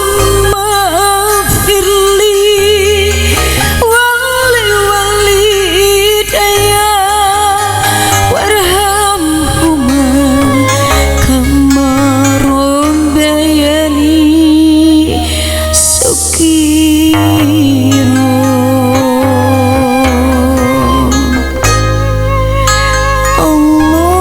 ighfir li wa li walidayya warhamhuma kama rabbayani shaghira. Allahumma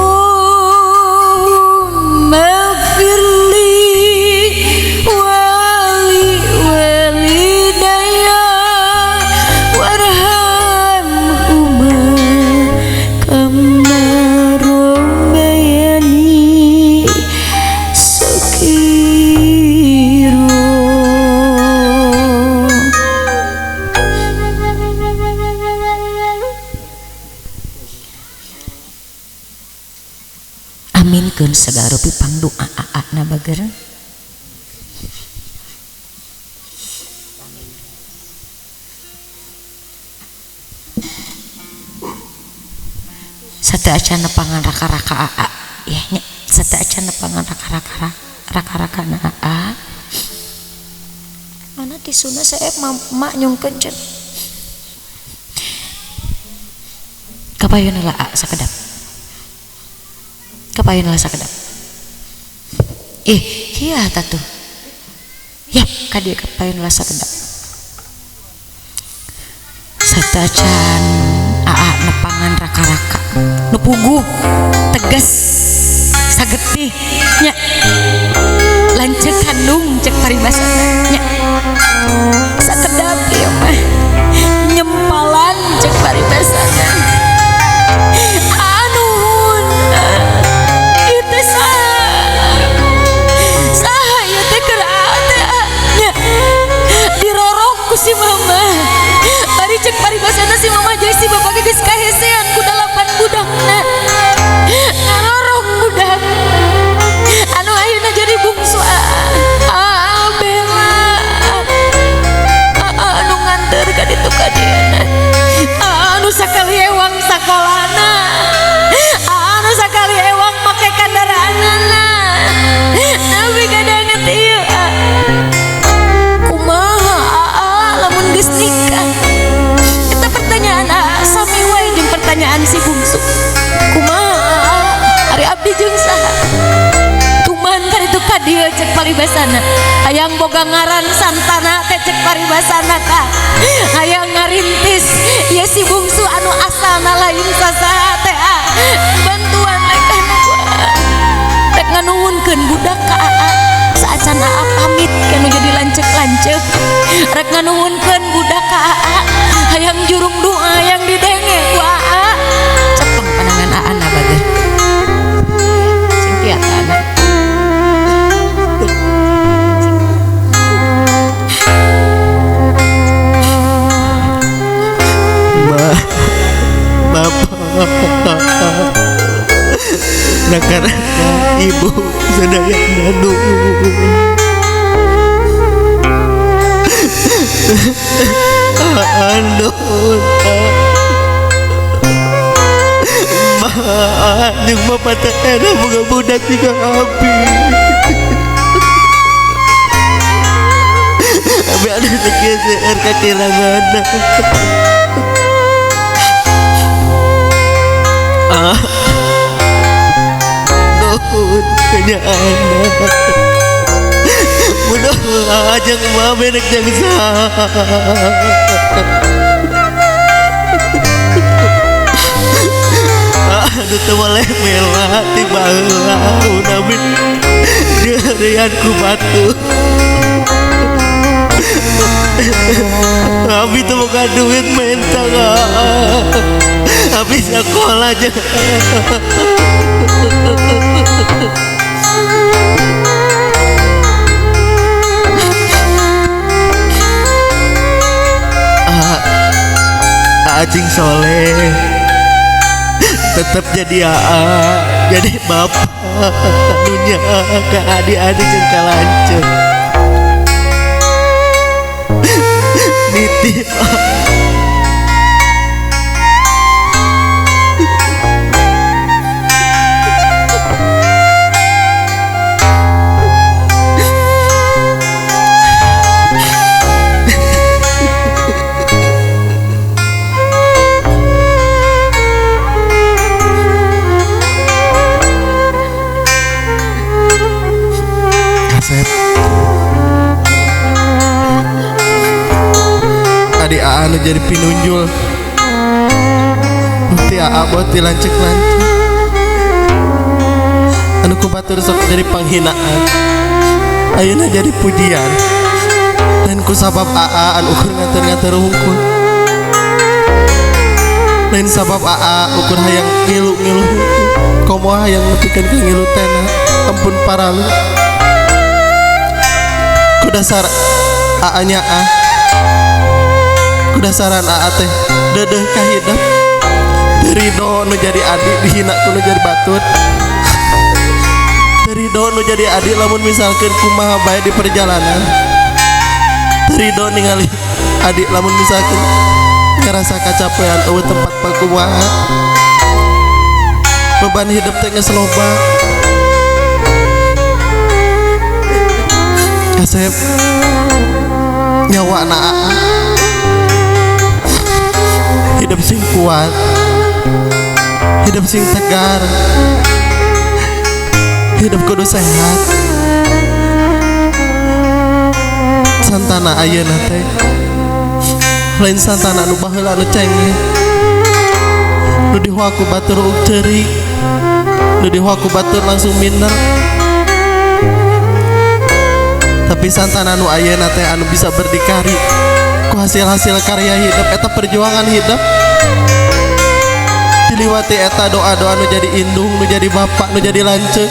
Nuhun sagala rupi pangdoa aa na bager. Sateuacan nepangan raka-raka aa ya nya, sateuacan nepangan raka-raka raka-raka na aa. Mana tisuna saya mak nyungkeun ceun. Kapayun heula aa sakedap. Kapayun heula sakedap. Ih, kieu tah tuh. Yap, ka dieu kapayun heula sakedap. Sateuacan aa nepangan raka-raka nu puguh tegas sagetih nya, lanceuk kandung cek paribasana nya, sakedap ieu mah nyempalan cek paribasana. Anuhun ieu teh saha saha ieu teh keur teh nya, dirorok ku si mama. Bari cek paribasana si mama jeung si bapak geus kahesean ku dalapan budakna, ngarorok budak anu ayeuna jadi bungsu aa Bella aa anu nganter ka ditu ka dieuna, aa anu sakali ewang sakolana, aa anu sakali ewang make kandaraanana. Tapi kadanget ieu kumaha aa lamun geus nikah? Eta pertanyaan aa sami wae jeung pertanyaan si bungsu. Kumaha ari abdi jeung saha? Tuman ka ditu ka dieu cek paribasana. Hayang boga ngaran Santana teh cek paribasana tah. Hayang ngarintis ieu si bungsu anu asalna lain sasaha teh ah. Bantuan lekana ku aa. Rek nganuhunkeun budak ka aa. Saacan aa pamit kanu jadi lanceuk-lanceuk. Rek nganuhunkeun budak ka aa. Hayang jurung doa yang didenge ku aa. Cepeng panangan aa na bager. Sing kiat anak. Bapak, raka-raka, ibu sadayana nuhun. Nuhun. Ma, jeung bapak teh era boga budak juga abi. Abi ada sakieu seueur kakiranganna. Ah, nuhun kenyaana. Mudah ajang mah benek jeung saha. Aduh teu boleh mela ti baheula unamin dieurian ku batu. Abi teu boga duit menta abi sekolah aja. Acing soleh tetap jadi aa, jadi bapak dunia ke adik-adik jeung ka lanceuk. Nitip adik aa nu jadi pinunjul ti aa buat ti lanceuk-lanceuk anu ku batur sok jadi panghinaan ayeuna jadi pujian dan ku sabab aa anu ukur ngatur-ngatur hungkul lain sabab aa ukur hayang ngilu-ngilu hungkul komo hayang nepikeun ka ngilu tena ampun paralu ku dasar aa nya a kudasaran aa teh dedeh ka hidep teu ridho nu jadi adik dihina ku nu jadi batur. Ridho nu jadi adik lamun misalkan kumaha bae di perjalanan. Ridho ningali adik lamun misalkan ngerasa kacapean eueuh tempat pakumaha. Beban hidup teh geus loba. Kasep nyawa na aa. Hidup sing kuat, hidup sing tegar, hidup kudu sehat. Santana ayeuna teh lain santana nu baheula nu cengeng, nu dihoa ku batur ceurik, nu dihoa ku batur langsung minder. Tapi santana nu ayeuna teh anu bisa berdikari ku hasil-hasil karya hidup eta perjuangan hidup. Diliwati eta doa-doa nu jadi indung, nu jadi bapak, nu jadi lanceuk.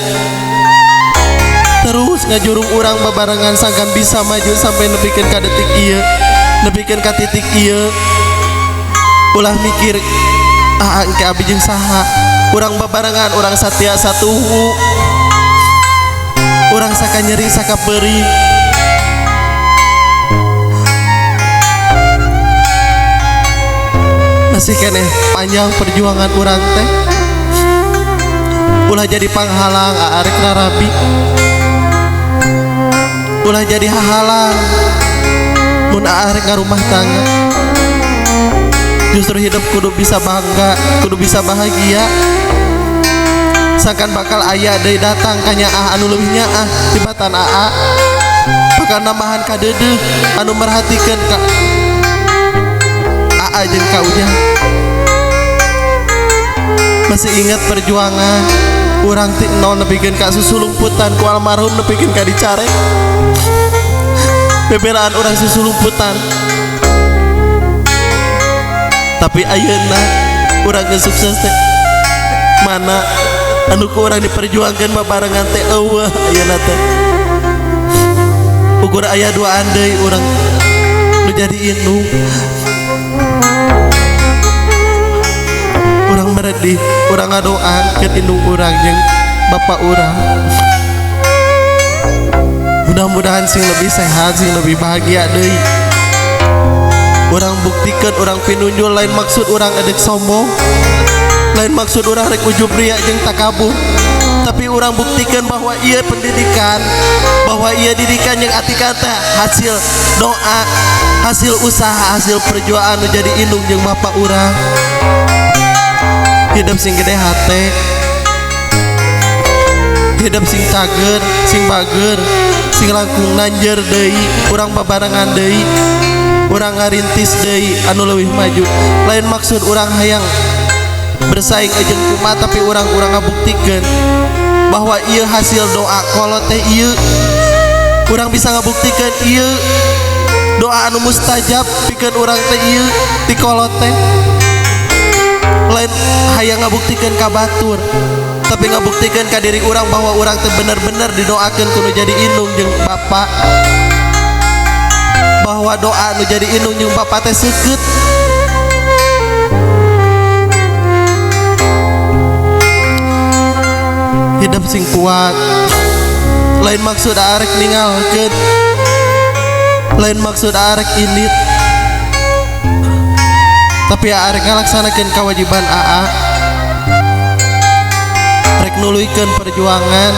Terus ngajurung urang babarengan sangkan bisa maju sampai nepikeun ka detik ieu, nepikeun ka titik ieu. Ulah mikir ah engke abi jeung saha. Urang babarengan, urang satia satuhu. Urang saka nyeri saka peurih. Masih keneh panjang perjuangan urang teh. Ulah jadi panghalang arek rarabi. Ulah jadi hahalang mun arek ngarumah tangga. Justru hidup kudu bisa bangga, kudu bisa bahagia. Sangkan bakal aya deui datang ka nyaah anu leuwih nyaah tibatan aa. Bakal nambahan kadeudeuh anu merhatikeun ka aa jeung ka ujang. Masih ingat perjuangan urang ti nol nepikeun ka susulumputan ku almarhum nepikeun ka dicarek. Bebelaan urang susulumputan. Tapi ayeuna urang geus sukses teh mana anu ku urang diperjuangkeun babarengan teh eueuh ayeuna teh. Ukur aya duaan deui urang nu jadi indung. Urang meredih, urang ngadoa ke indung urang jeung bapak urang. Mudah-mudahan sing lebih sehat, sing lebih bahagia deui. Urang buktikeun, urang pinunjul, lain maksud urang edek sombong, lain maksud urang rek ujub ria jeung takabur. Tapi urang buktikeun bahwa ieu pendidikan, bahwa ieu didikan yang atikan teh hasil doa, hasil usaha, hasil perjuangan nu jadi indung jeung bapak urang. Hidup sing gede hate, hidup sing cager, sing bager, sing langkung nanjer deui, urang babarengan deui, urang ngarintis deui anu leuwih maju. Lain maksud urang hayang bersaing jeung kumaha, tapi urang-urang ngabuktikeun bahwa ieu hasil doa kolot teh ieu. Urang bisa ngabuktikeun ieu doa anu mustajab pikeun urang teh ieu ti kolot teh. Lain hayang ngabuktikeun ka batur, tapi ngabuktikeun ka diri urang bahwa urang teh bener-bener didoakeun kudu jadi indung jeung bapa, bahwa doa nu jadi indung jeung bapa teh seukeut. Hidup sing kuat, lain maksud arek ninggalkeun, lain maksud arek indit, tapi arek ngalaksanakeun kewajiban aa, rek nuluykeun perjuangan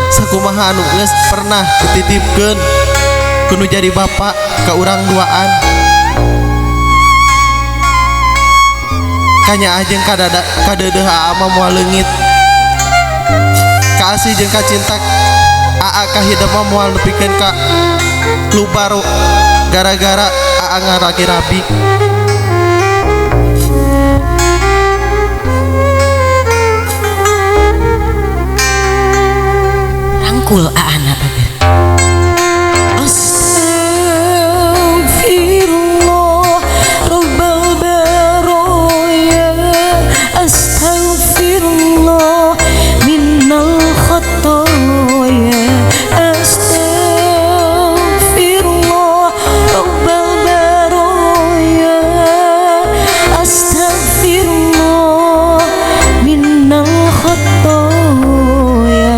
sakumaha anu geus pernah dititipkeun kudu jadi bapak ka urang duaan. Kanyaah jeung kadeudeuh aa mah moal leungit, kaasih jeung kacinta aa ka hidup mah moal nepikeun ka lubaro gara-gara aa ngaraki rabi. Rangkul aa na bager. Astaghfirullah rabbal baraya, astaghfirullah minal khataya, astaghfirullah rabbal baraya, astaghfirullah minal khataya.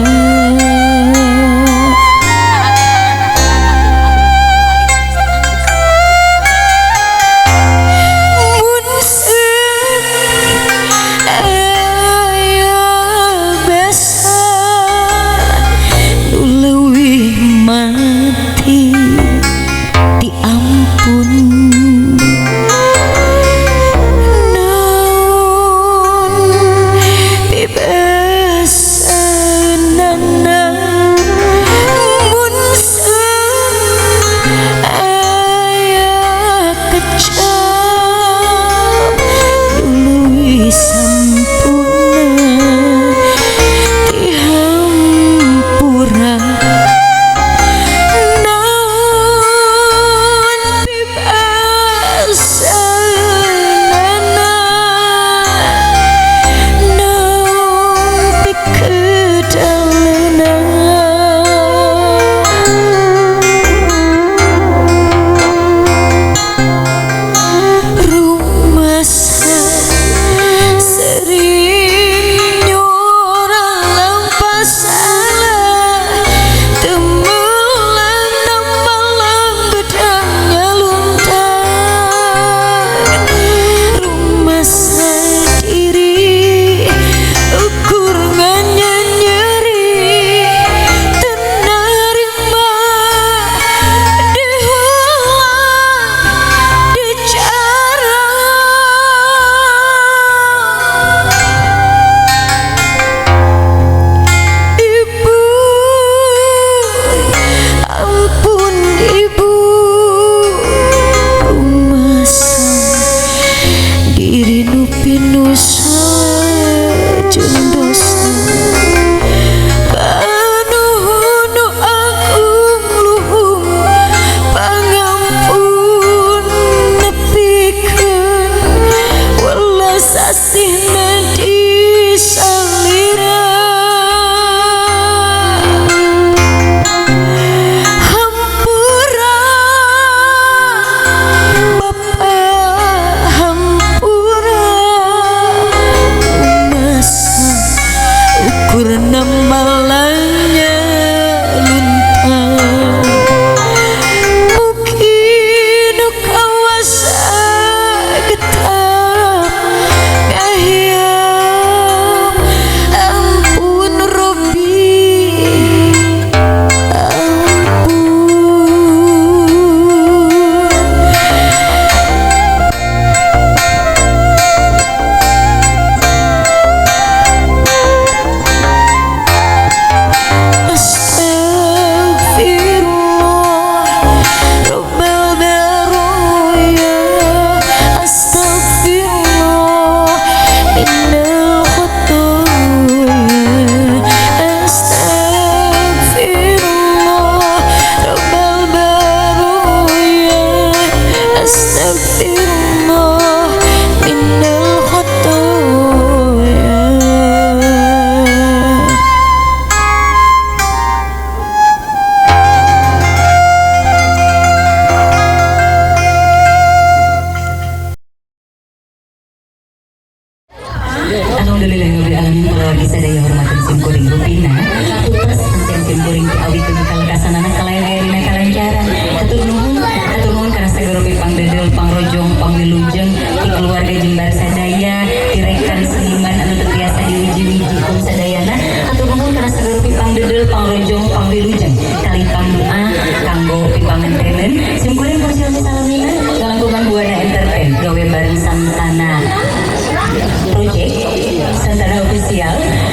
Project Santana Official.